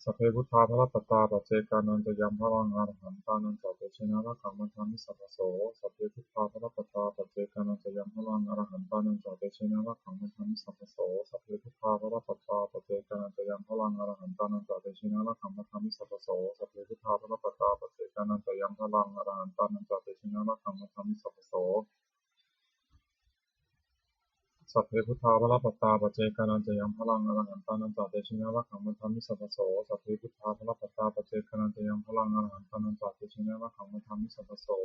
Sabbe buddhā balappattā, paccekānañca yaṃ balaṃ, arahantānañca tejena, rakkhaṃ bandhāmi sabbaso. Sabbe buddhā balappattā, paccekānañca yaṃ balaṃ, arahantānañca tejena, rakkhaṃ bandhāmi sabbaso. Sabbe buddhā balappattā, paccekānañca yaṃ balaṃ, arahantānañca tejena, rakkhaṃ bandhāmi sabbaso. Sabbe buddhā balappattā, paccekānañca yaṃ balaṃ, arahantānañca tejena, rakkhaṃ bandhāmi sabbaso. Sabbe buddhā balappattā, paccekānañca yaṃ balaṃ, arahantānañca tejena, rakkhaṃ bandhāmi sabbaso. Sabbe buddhā balappattā, paccekānañca yaṃ balaṃ, arahantānañca tejena, rakkhaṃ bandhāmi sabbaso.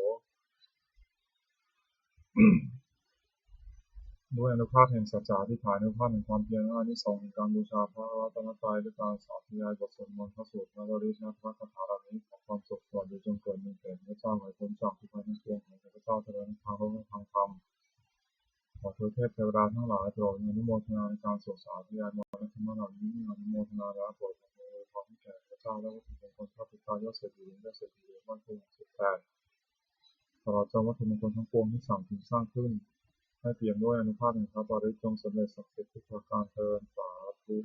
ด้วยอานุภาพแห่งสัจจะอธิษฐาน อานุภาพแห่งความเพียร และอานิสงส์แห่งการบูชาพระรัตนตรัย ด้วยการสาธยายบทสวดมนต์ พระสูตร พระปริตร และพระคาถาเหล่านี้ ขอความสุขสวัสดีจงเกิดมีแก่ข้าพเจ้า ขอให้พ้นจากทุกข์ภัยทั้งปวง ขอให้ข้าพเจ้าเจริญทั้งทางโลกและทางธรรม ขอเทวเทพเทวดาทั้งหลายโปรดอนุโมทนาในการส่งสาธยายมนต์และธรรมะเหล่านี้ อนุโมทนาแล้วโปรดอำนวยพรให้แก่ข้าพเจ้าและวัตถุมงคลพระปิดตายอดเศรษฐี ยอดเศรษฐีบ้านโพธิ์หงส์สิบแปด ตลอดจนวัตถุมงคลทั้งปวงที่สั่งสร้างขึ้น ให้เปี่ยมด้วยอานุภาพแห่งพระปริตร จงสำเร็จศักดิ์สิทธิ์ทุกประการเทอญ สาธุ